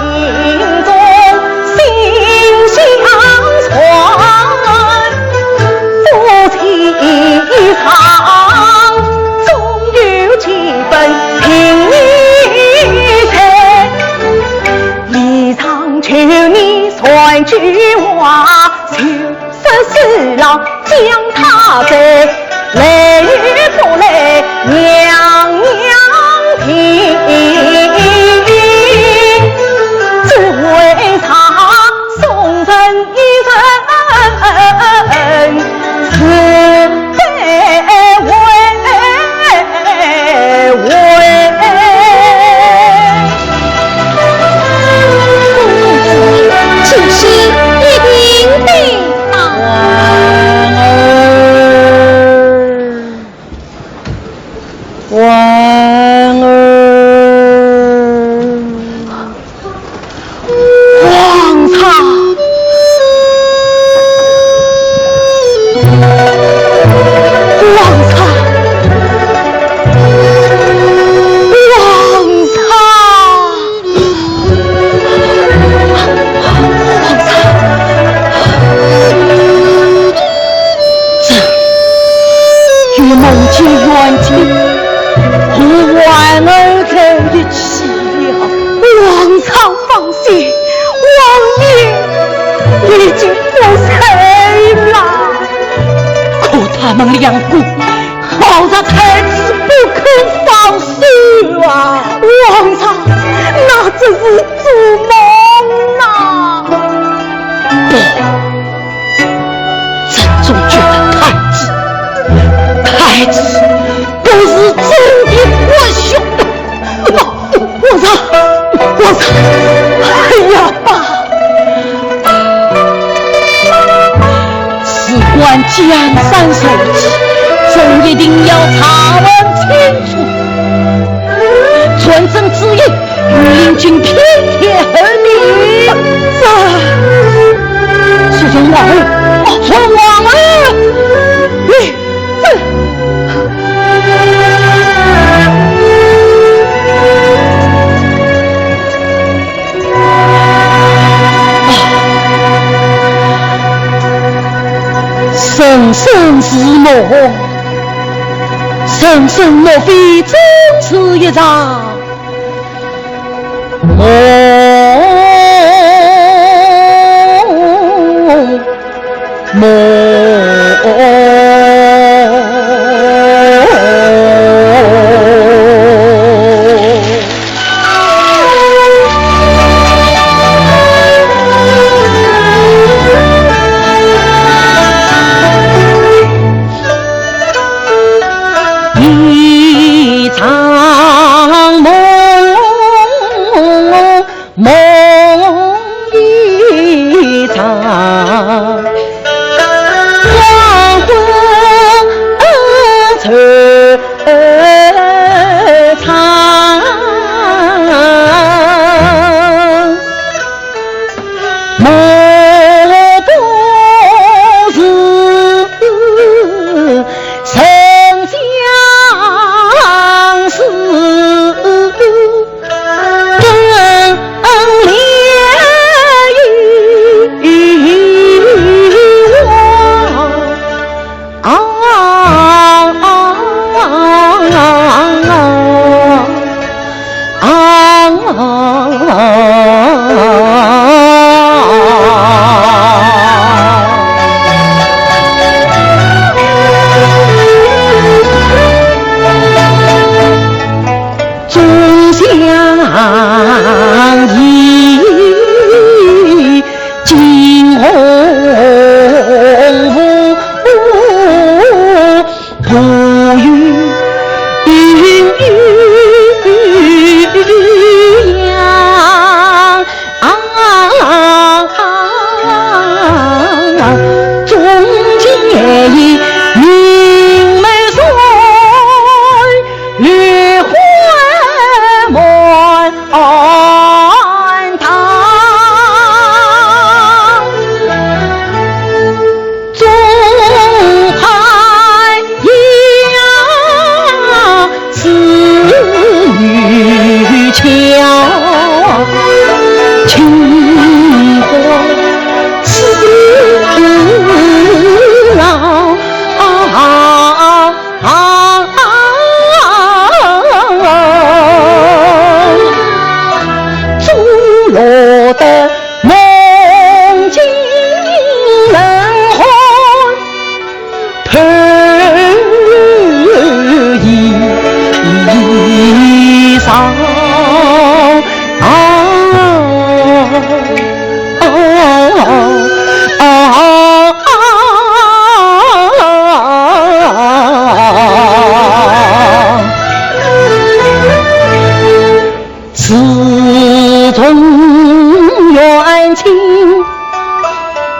终心相传，夫妻一场，总有几分情谊在。 礼上求你传句话，就说是老将他在，来与不来娘娘听。只为他送人一人是 王丈，王丈，王丈，这与梦见缘尽，和婉儿在一起了。王丈， 放心，王爷已经不在了。可他们两个抱着太子不肯放手啊！王丈，那只是做梦啊！不，朕总觉得太子，太子不是真的国兄。 王丈，王丈，哎呀，爸！事关江山社稷，朕一定要查问清楚。传朕旨意，御林军遍天候命。是。传王后，传王后。你 人生如梦，人生莫非终是一场 梦。一场梦，梦一场。黄昏红红不不云云阳。 啊，中间明门山，绿花满堂。中华呀， 是女强，清欢似浪。钟楼的梦境冷寒。 头一上。啊，啊，啊，啊，自从远亲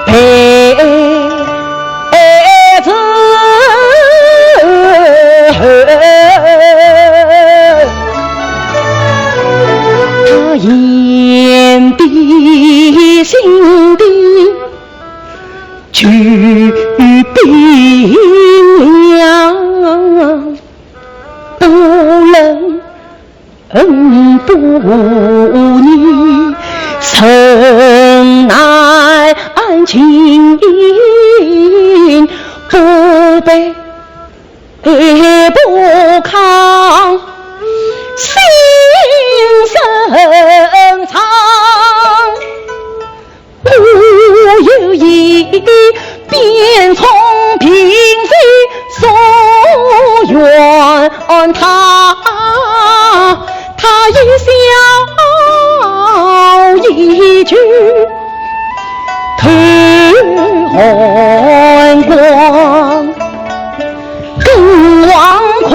陪之后，他眼底心底就冰凉，不冷 不热，城南安静，不卑不亢，心深藏。 我有意变聪平生，所愿他，他一笑一句，透寒光。 更惶恐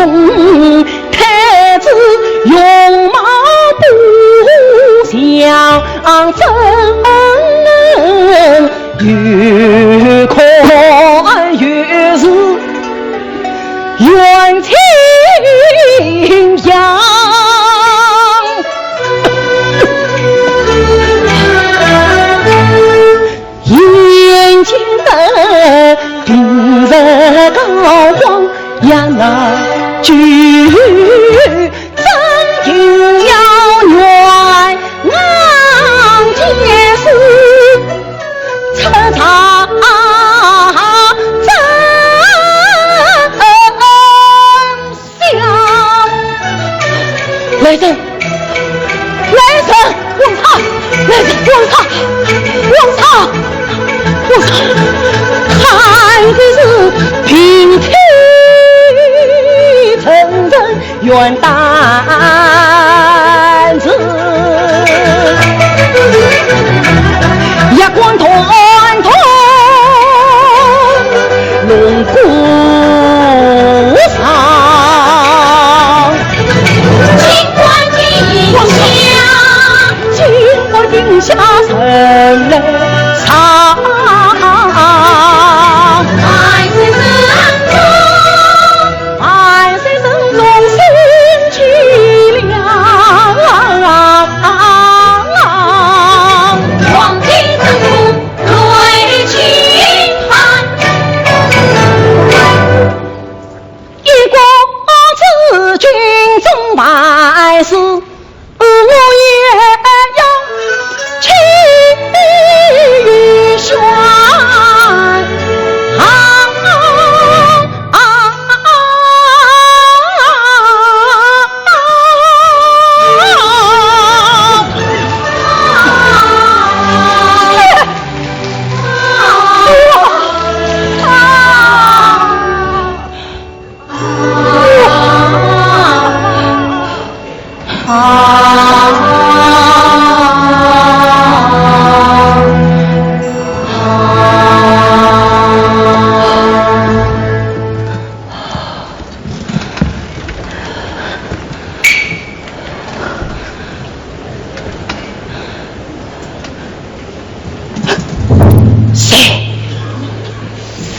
太子容貌不像，怎能又看又是远亲样。 眼前的平日高光呀，那句真情要远，俺皆是出场真相。来人，来人！王昌，来人！王昌，王昌，王昌！看的是平地成人远担子，一光团团龙骨 上。金冠顶下，金冠顶下人来上。万岁圣宗，万岁圣宗心中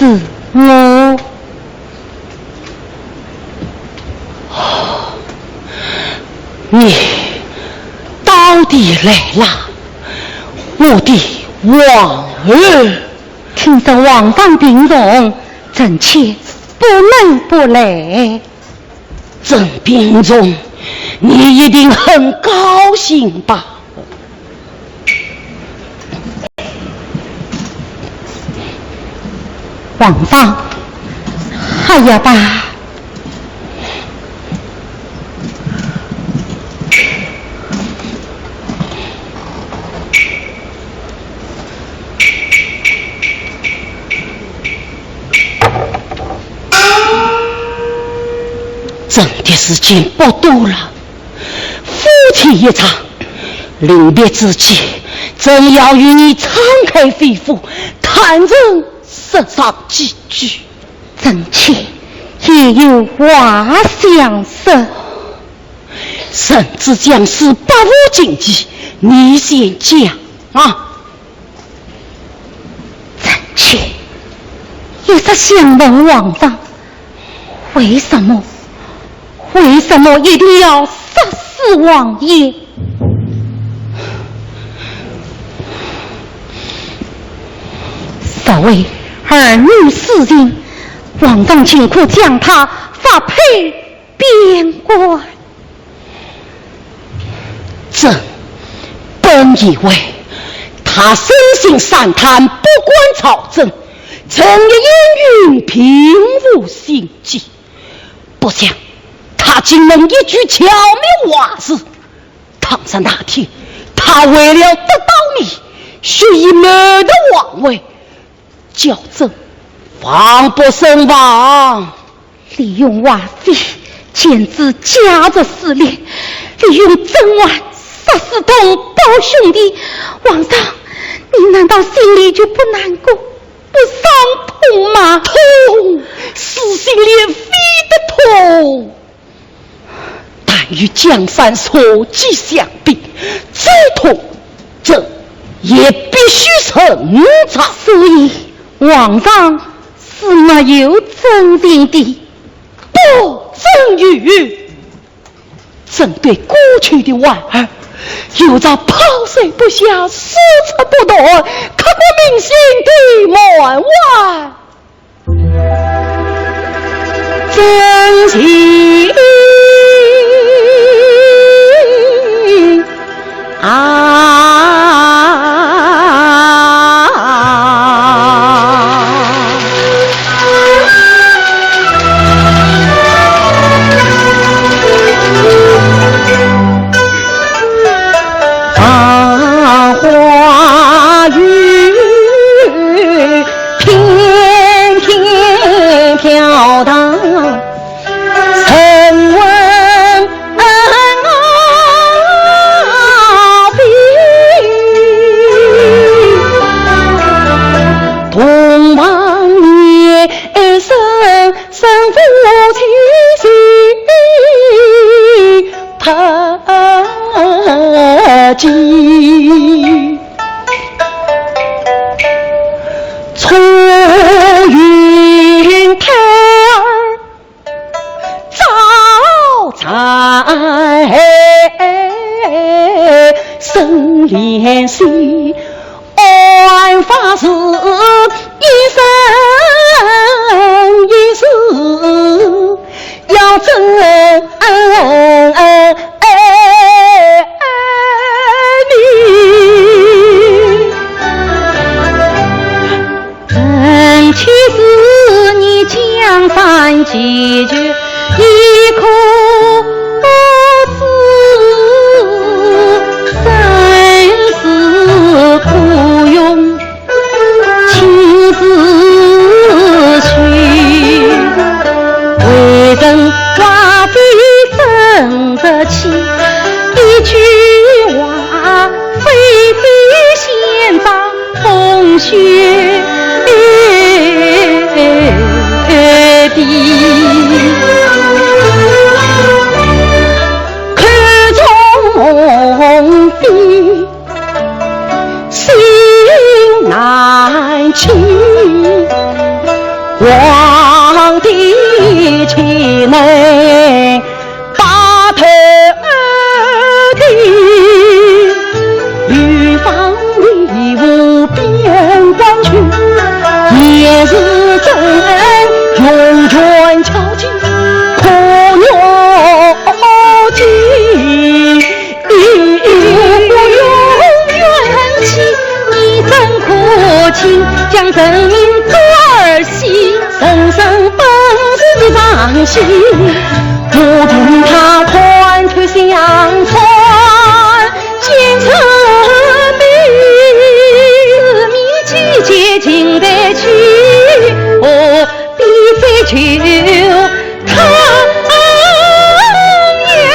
是我。你到底来了，我的皇儿。听说皇上病重，臣妾不能不来。 朕病重，你一定很高兴吧？皇上，还要吧？ 朕的时间不多了，夫妻一场，临别之际，朕要与你敞开肺腑，坦诚实说几句。臣妾也有话想说。 圣旨将至，百无禁忌，你先讲啊。臣妾一直想问皇上，为什么，为什么一定要杀死王爷？所谓儿女私情，皇上尽可将她发配 边关。朕本以为她生性善良，不管朝政，成日氤氲，并无心计。不想她竟能一句巧妙话事。倘若那天，她为了得到你，蓄意谋夺皇位，叫朕防不胜防。 利用华妃，简直假作势利，利用甄嬛杀死同胞兄弟。皇上，你难道心里就不难过、不伤痛吗？痛，撕心裂肺的痛。但与江山社稷相比，再痛，朕也必须承担。所以，皇上是没有真情的。 不准有！朕对过去的婉儿，有着抛舍不下、舍弃不断、刻骨铭心的满怀真情啊！繁华雨，片片飘荡。 沉稳啊，同往年生，生父亲去他际。出云台儿 早在深帘西，案发时一生一世要证明。 臣妾是你江山寄居，一颗子，生死不容，亲自去。为人寡妇怎得起？一句话，非比仙掌 风雪地。我同他款款相穿，见证明，四面季节尽得去，何必再求他呀？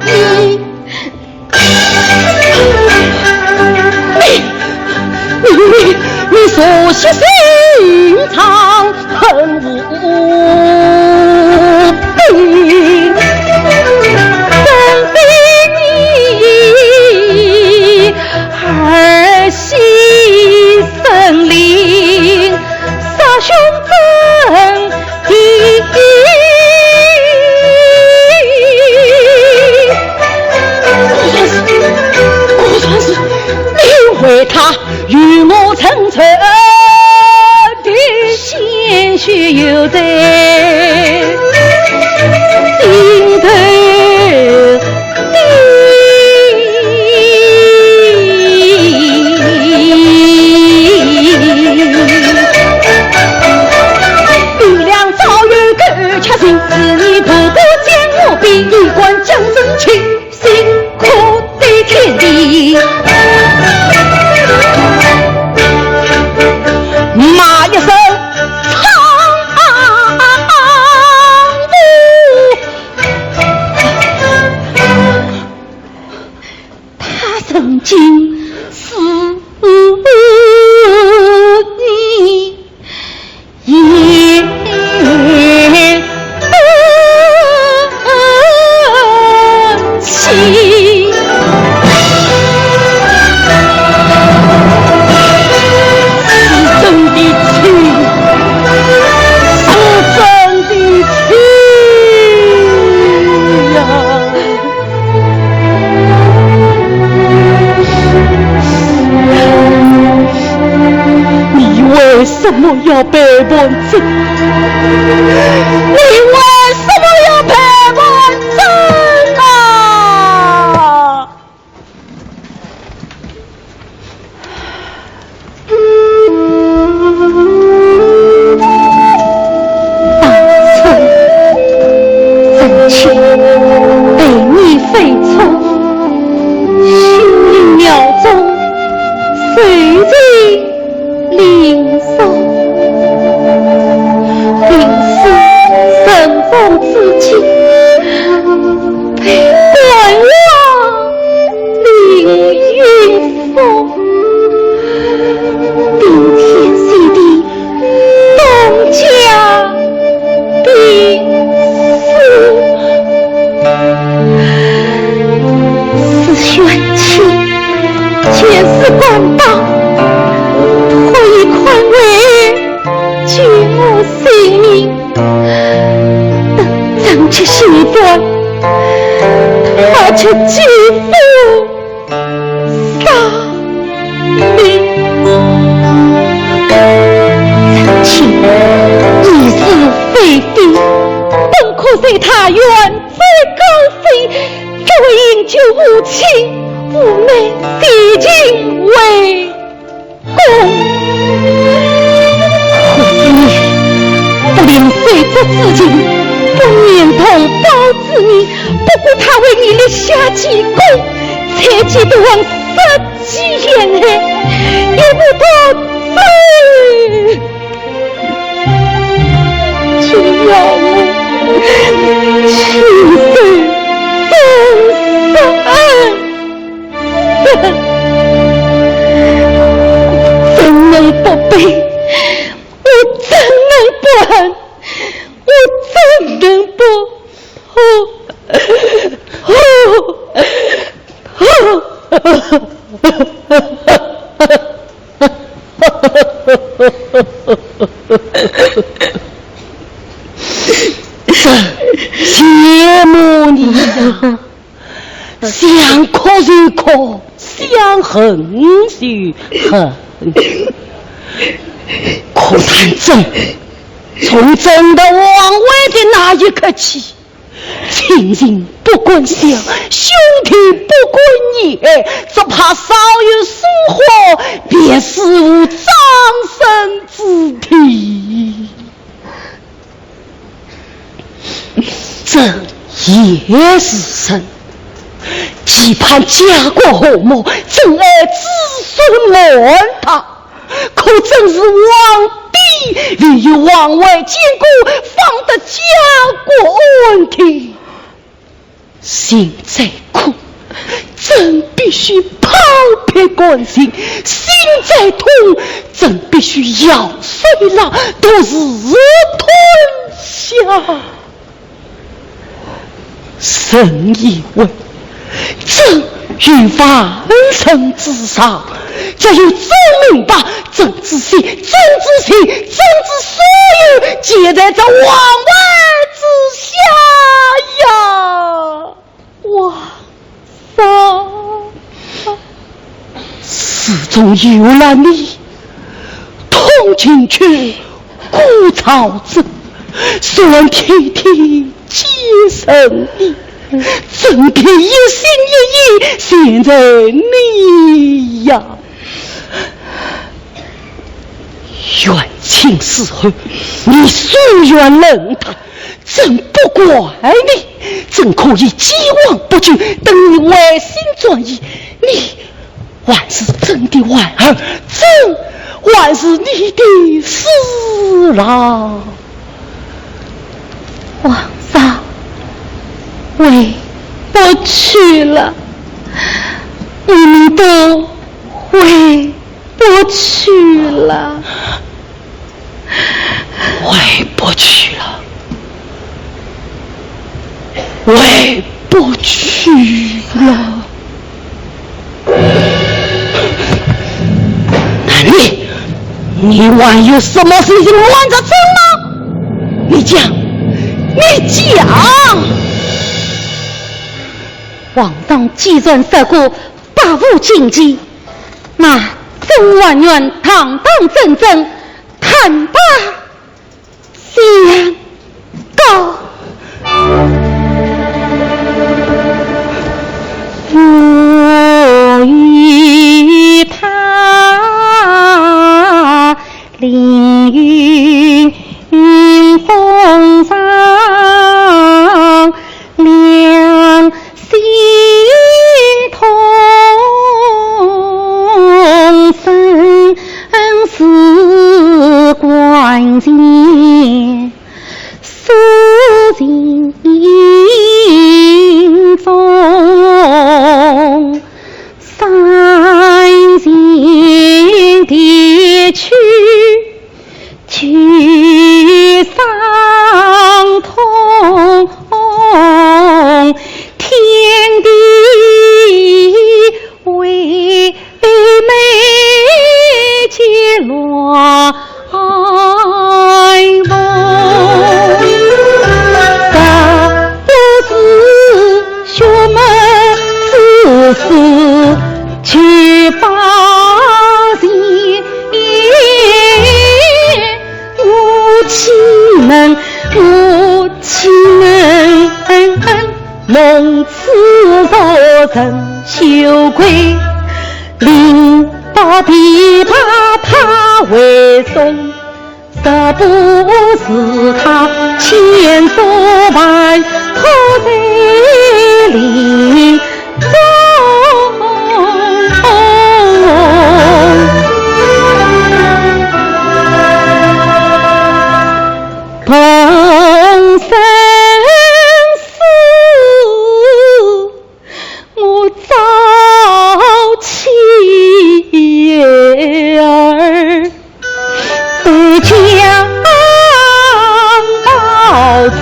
你，你，你，你手写心肠，恨无比。分分你儿媳生灵，杀兄争弟。果然是，果然是你为他与我成仇的，鲜血又在心头滴。比两朝有口吃情，是你不过将我比，一观将真情，辛苦对天地。骂一声苍父。 他曾经是你也不弃。 是真的情，是真的情呀！你为什么要背叛朕？你为什么要背叛朕啊？ 当初臣妾被你飞出修林庙中，受尽凌辱，临死身亡之际，被关押凌云 府，冰天雪地，东家兵死。是冤屈，前世官当，可以宽慰，救我性命。等臣妾谢罪，他却拒不 杀你。臣妾已是废妃，本可随他远走高飞，只为饮酒无情，无奈谢尽为公。可是你不领水族之情，不念同胞之义，不顾他为你立下奇功，才几度往杀 几千年也不得罪，竟要我亲手焚身。怎能不悲？我怎能不恨？我怎能不 羡慕你呀，想哭就哭，想恨就恨。可当朕从朕得皇位的那一刻起， 亲情不管小，兄弟不管你，只怕稍有疏忽，便死无葬身之地。朕也是人，期盼家国和睦，珍爱子孙满堂，可怎知皇帝唯有皇位建国，方得家国安定。 心再苦，朕必须抛撇感情；心再痛，朕必须咬碎牙，独自吞下。朕以为，朕于万人之上，只有朕明白朕之心，朕之情，朕之所有，皆在这皇位之下呀。 皇上。自从有了你，痛经却，苦燥症，虽然天天见着你，朕便一心一意想着你呀。远亲是厚，你疏远冷淡， 朕不怪你，朕可以既往不咎，等你回心转意。你还是朕的皇儿，朕还是你的侍郎。皇上，回不去了，你们都回不去了。 回不去了，回不去了。那你，你还有什么事情瞒着朕吗？你讲，你讲！皇上既然说过百无禁忌，那朕还愿堂堂正正坦白 相告。我与他凌云峰上，两心同生死关前， 诉尽心中伤心的曲，曲伤痛天地为 妹姐落爱梦，若不是血脉之誓，去报前，我岂能，我岂能 蒙此座人羞愧，临到琵琶他会送，若不是他千手万托在林中。 我早妻儿在襁褓中。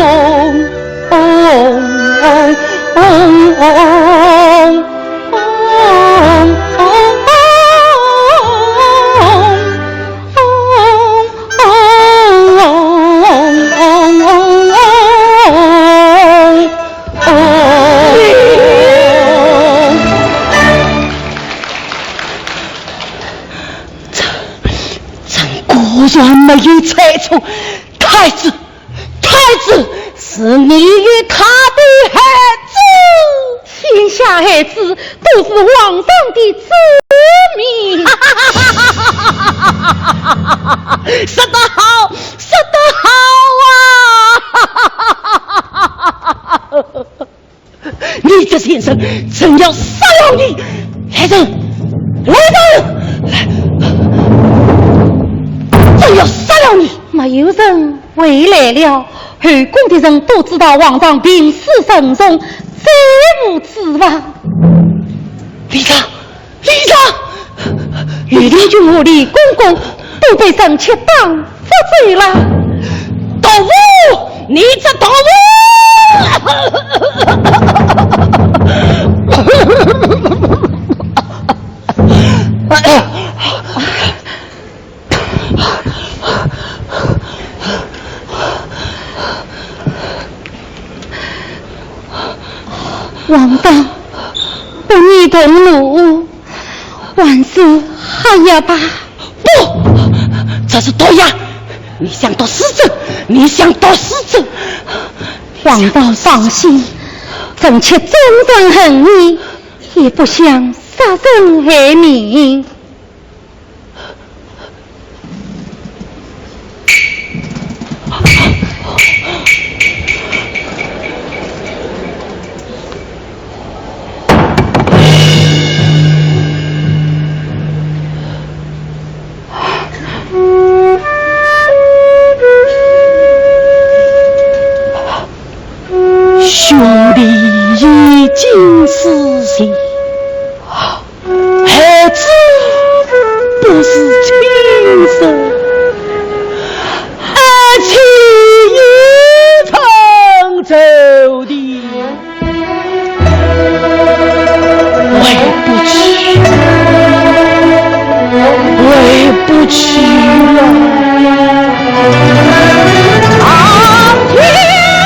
朕，朕果然没有猜错，太子，太子是你与他的孩子。天下孩子都是皇上的子民。说得好，说得好啊！先生，朕要杀了你！来人，来人！朕要杀了你！没有人回来了，后宫的人都知道皇上病势沉重，再无指望。李丈，李丈，李丈君和李公公都被臣妾绑 捉贼了。毒妇，你这毒妇！王当，不宜动怒。 还是喝药吧。不，这是毒药！你想毒死朕，你想毒死朕！皇上放心，臣妾忠臣恨义，也不想杀人害命。 兄弟已经死心，孩子不是亲生，而且已成仇的。 回不去，回不去了。啊，天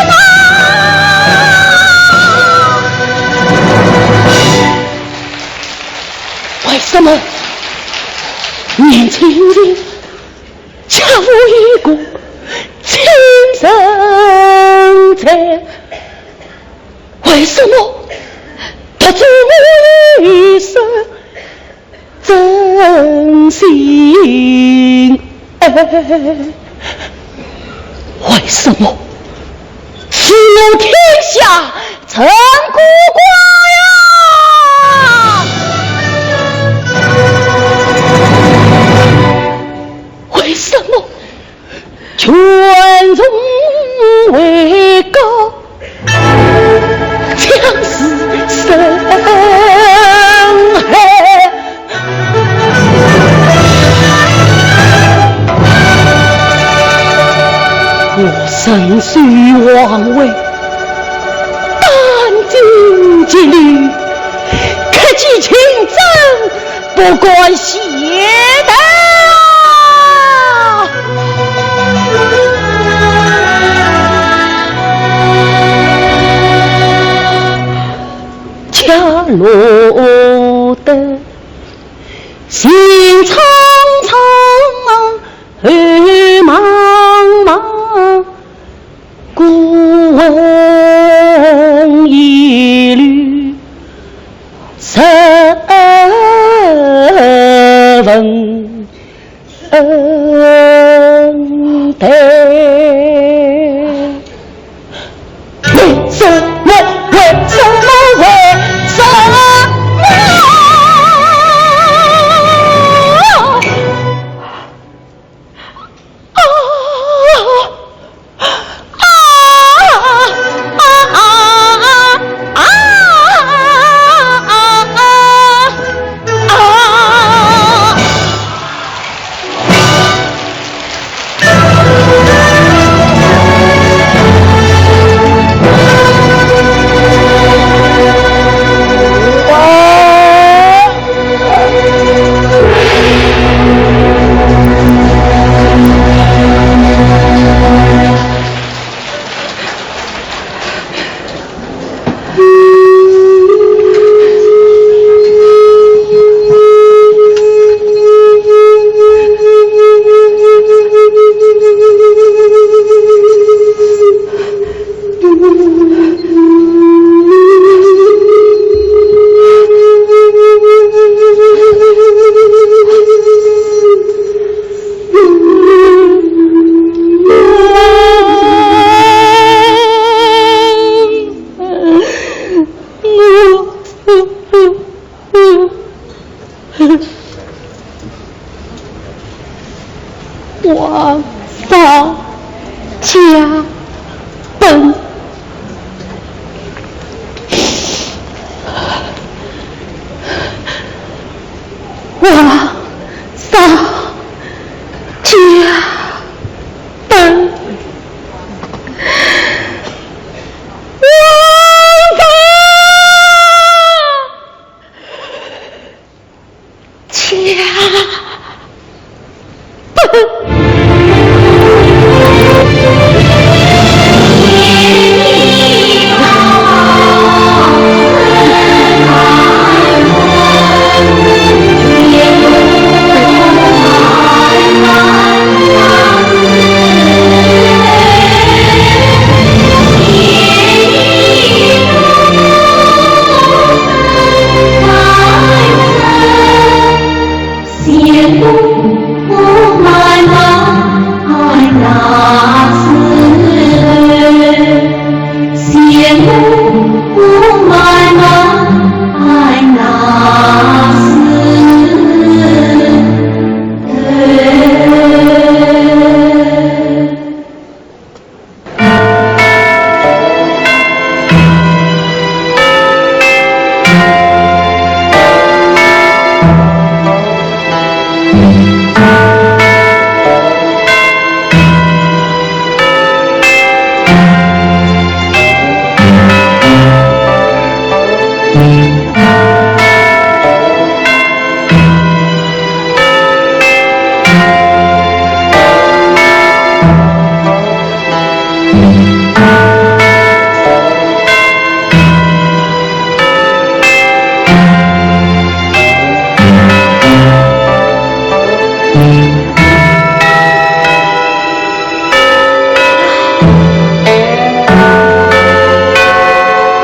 哪！为什么年轻人 却无一个亲人在？为什么独祝我一生真心爱？为什么 赐我天下陈国光呀！为什么全城为高，将士生恨？ 我身虽王位，担惊极虑，克己勤政，不敢懈怠啊！恰落得 心苍苍，后茫茫，故问一律，十分 嗯，对。为什么？为什么？为什么？啊！王嫂驾崩。王嫂驾崩。王嫂驾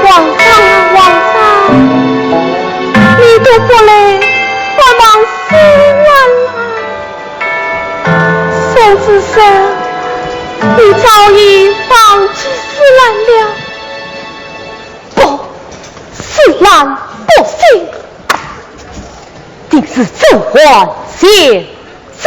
王嫂啊，王嫂，你都不来帮忙洗碗了。 宋子生，你早已忘记事来了。不，事来不行，定是甄嬛先走。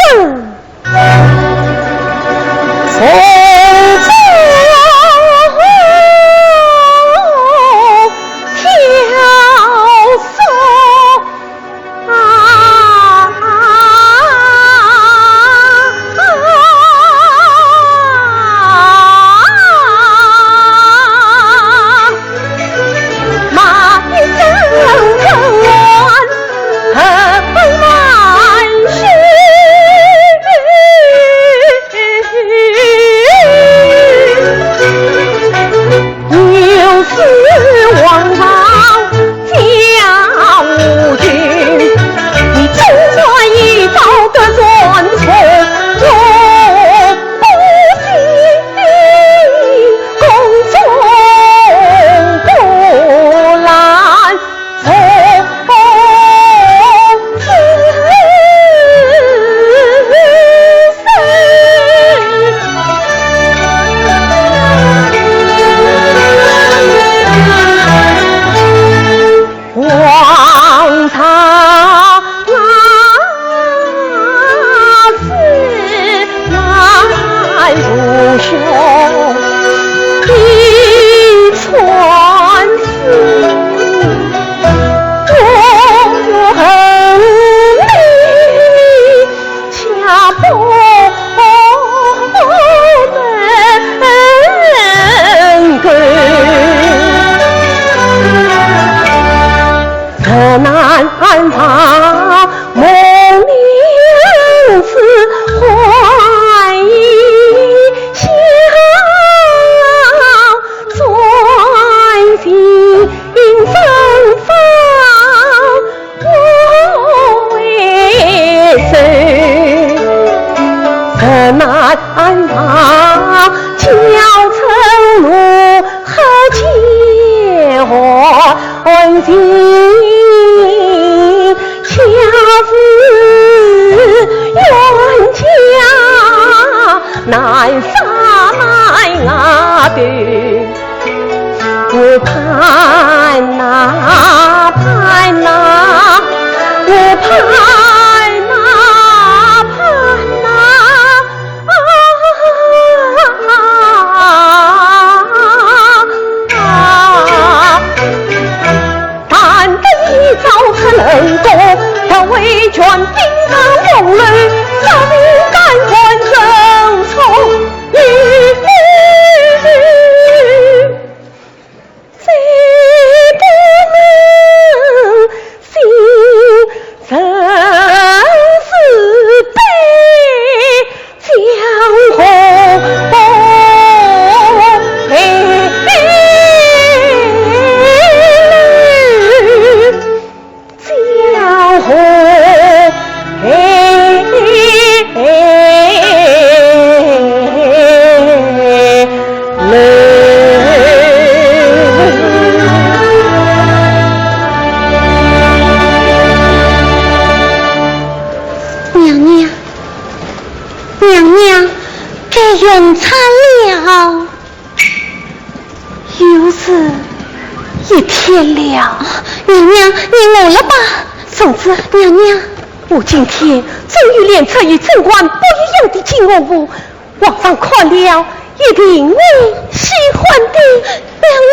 娘娘，该用茶了。又是一天了。娘娘，你饿了吧？松枝。娘娘。我今天终于练出与珍玩不一样的金乌vuh，皇上看了一定会喜欢的。娘娘。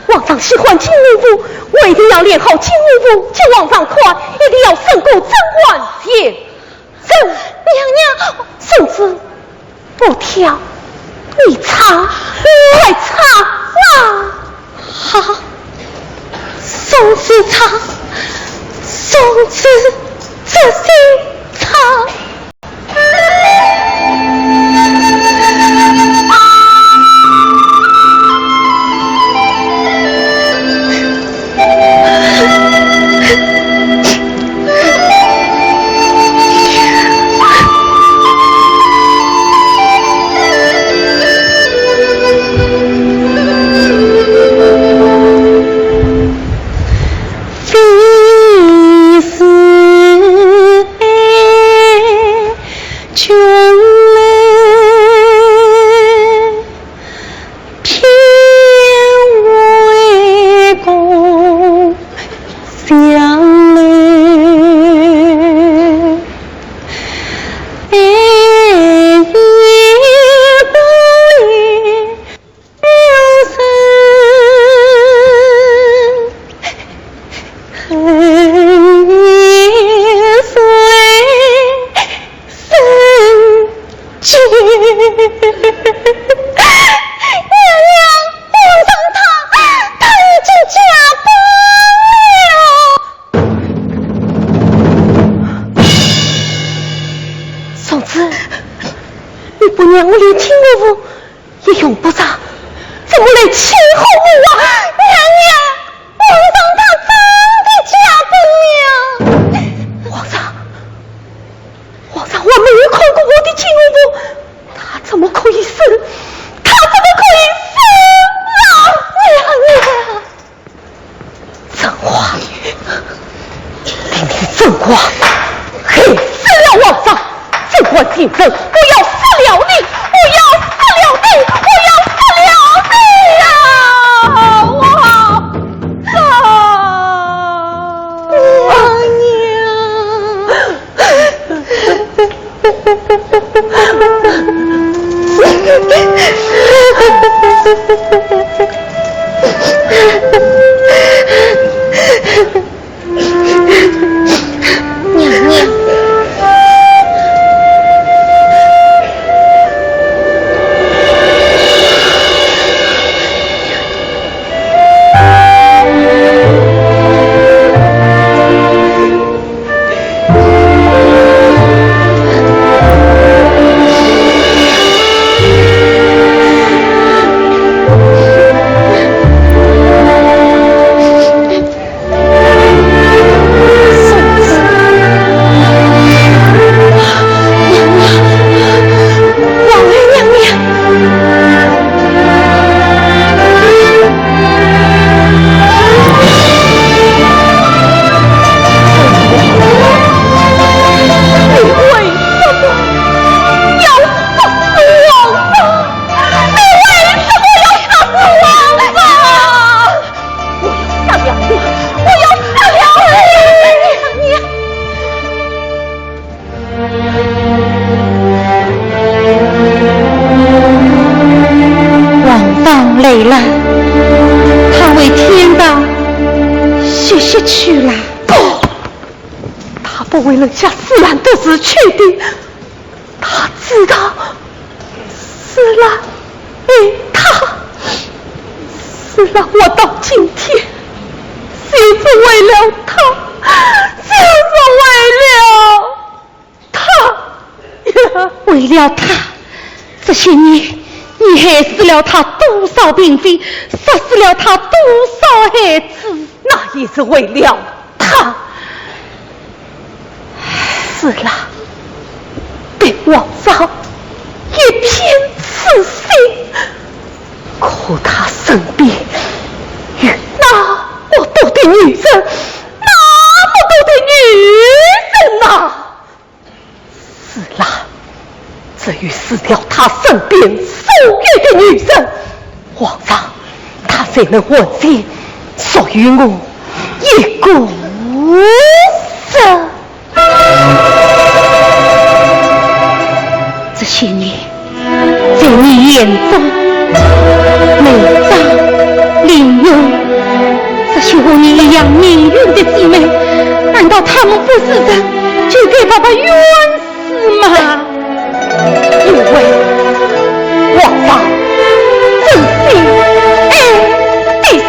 皇上喜欢金乌vuh，我一定要练好金乌vuh给皇上看，一定要胜过珍玩仙。 娘娘。松枝，不挑，你唱，快唱啊！好，松枝唱，松枝这心唱。娘娘，皇上他，他已经驾崩了。松枝，你不让我练金乌vuh， 也用不着这么来欺负我啊！娘娘，皇上他真的驾崩了。皇上，皇上还没有看过我的金乌vuh，他怎么可以死？他怎么可以死啊？娘娘！ 珍玩，你，你珍玩，害死了皇上！珍玩先生，我要杀了你！我要杀了你！我要杀了你呀！皇上！娘娘！ 娘娘。 你为什么要杀死皇上？你为什么要杀死皇上？我要杀了你！我要杀了你！你…… 皇上累了，他回天上歇息去了。不，他不为人家自然得失去的，他知道自然 爱他，自然活到今天，就是为了他，就是为了他呀！为了他，这些年你害死了他多少嫔妃，杀死了他多少孩子，那也是为了他。 是啦，对皇上一片痴心，可他身边有那么多的女人，那么多的女人呐！是啦，这只有除掉他身边所有的女人，皇上，他才能完全属于我一个人。这些年，在你眼中，梅妃、林宥，这些和你一样命运的姊妹，难道她们不是人，就该白白冤死吗？因为皇上真心爱的是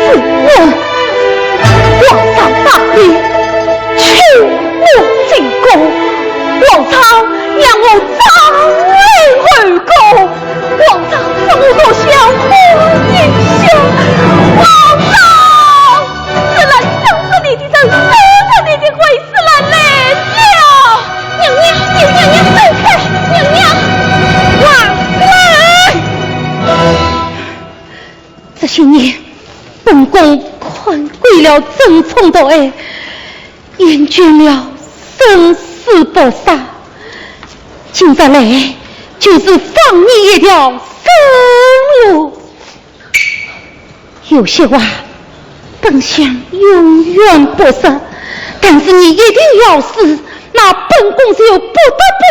我，皇上大礼，请我进宫，皇上让我再回宫，皇上让我到相府一下，皇上，这来伤着你的人，伤着你的会 是来来了。娘娘，娘娘，走开，娘娘。王氏兰。这些年，本宫看惯了争宠夺爱，厌倦了生死搏杀，今日来就是放你一条生路。 有些话本想永远不说，但是你一定要说，那本宫就不得不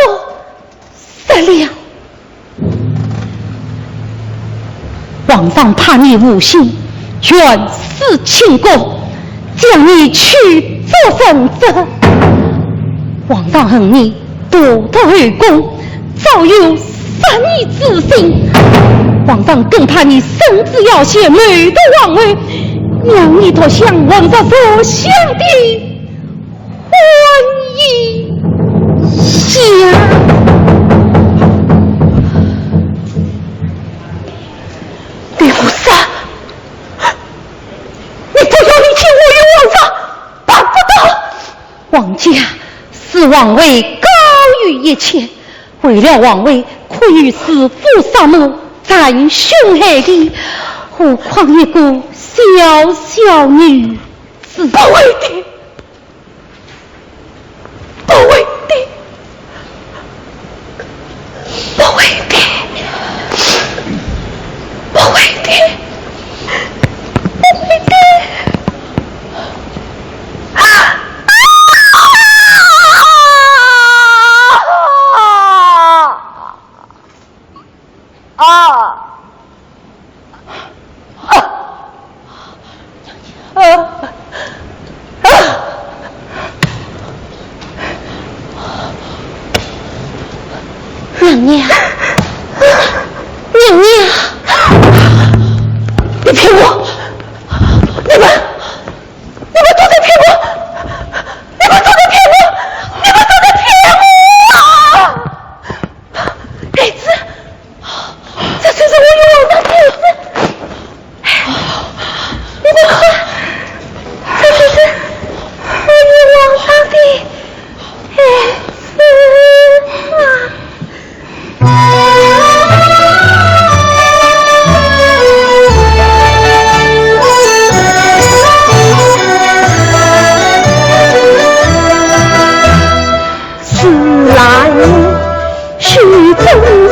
说了。皇上怕你无心，卷书清宫，将你驱逐升职。皇上恨你 独独后宫，早有杀你之心。皇上更怕你圣旨要写，谋夺皇位，让你独享皇上所想的婚姻呀。刘三，你不要离弃我与皇上，办不到。 皇家视皇位高于一切，为了皇位，可以是夫杀母，斩兄害弟，何况一个小小女子？不会的，不会的。 不会的，不会的，不会的。啊！啊！啊！ 娘娘，娘娘，你骗我！你们，你们都在骗我！你们都在骗我！你们都在骗我！ 孩子，这就是我与皇上的孩子。你们看，这就是我与皇上的孩子啊！是来 许真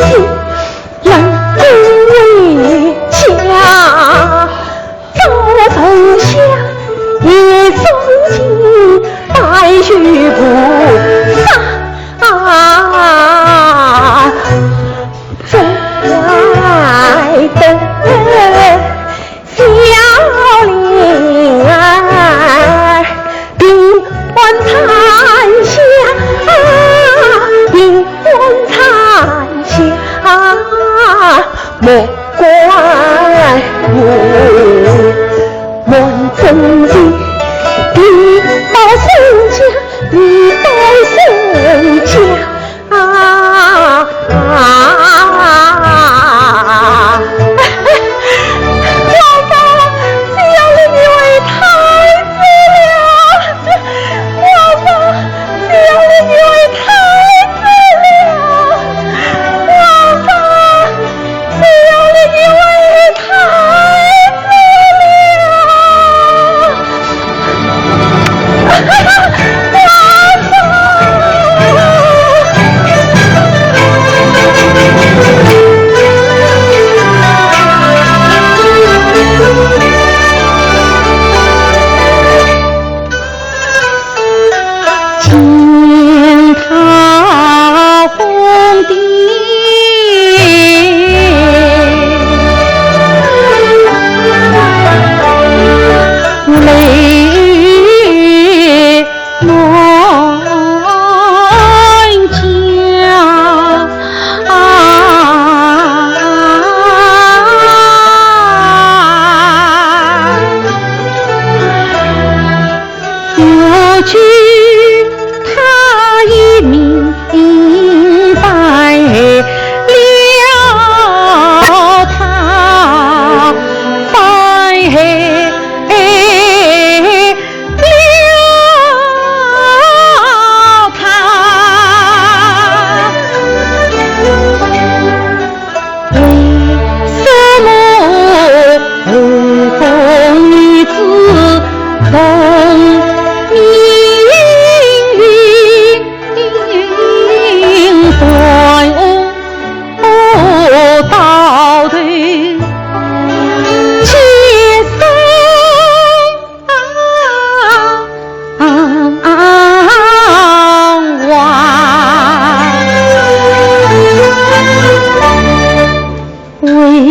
心能够回家，赵丞相一生情，白须菩萨再等。 小灵儿，平安参详，平安参详，莫怪我瞒真情，禀报圣驾，禀报圣驾。 啊啊！皇上，小灵儿为太子了！皇上，小灵儿为太子了！皇上，小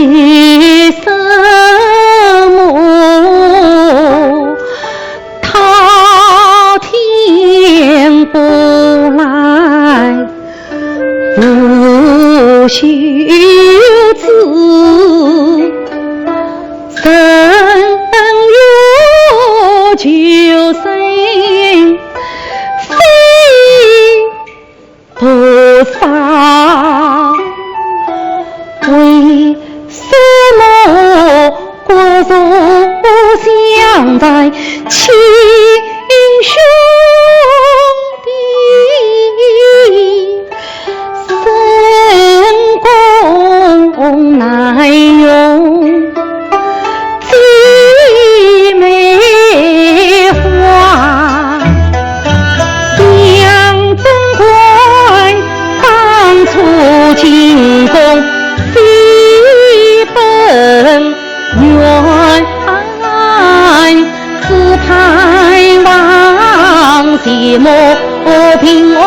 为什么他听不来？无休止，深幽秋深，飞 菩萨，为什么骨肉相残，亲兄弟深宫难容？ 姐妹花，想怎敢当初进宫飞奔远，只盼望姐妹平安。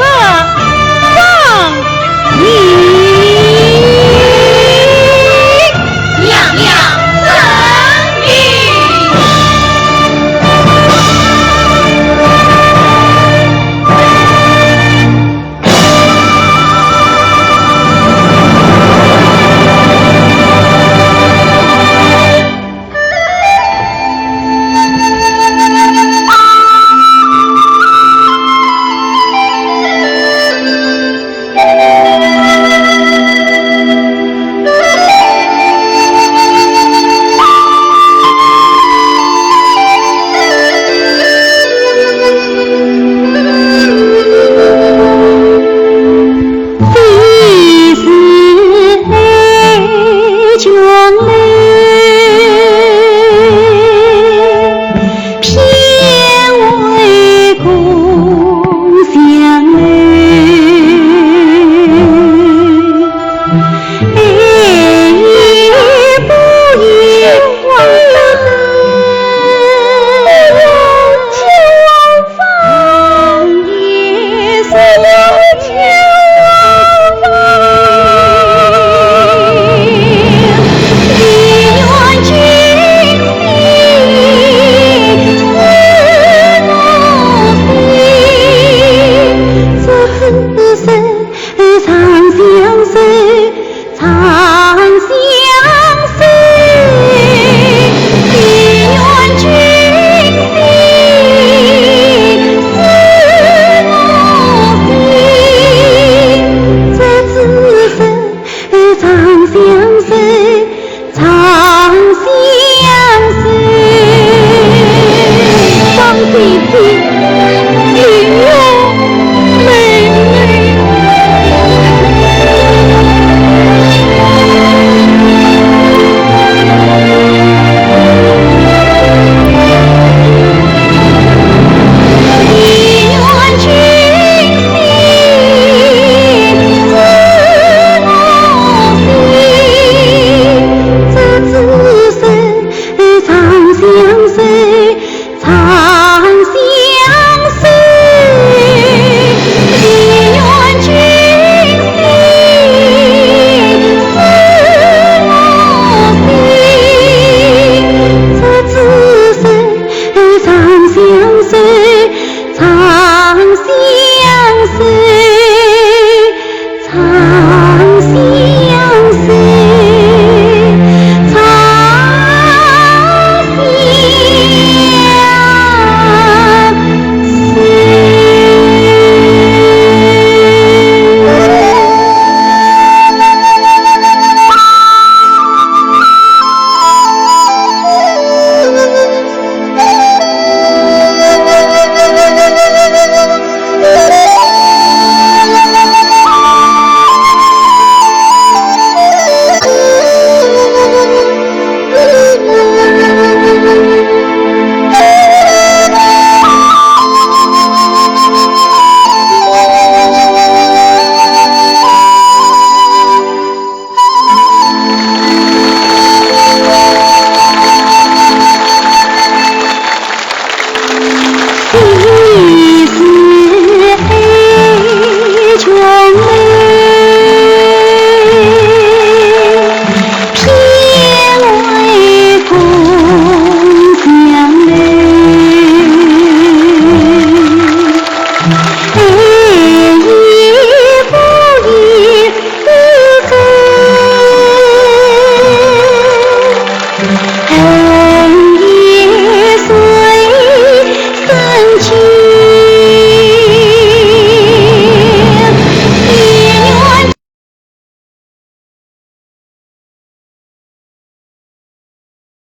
放你娘娘圣命。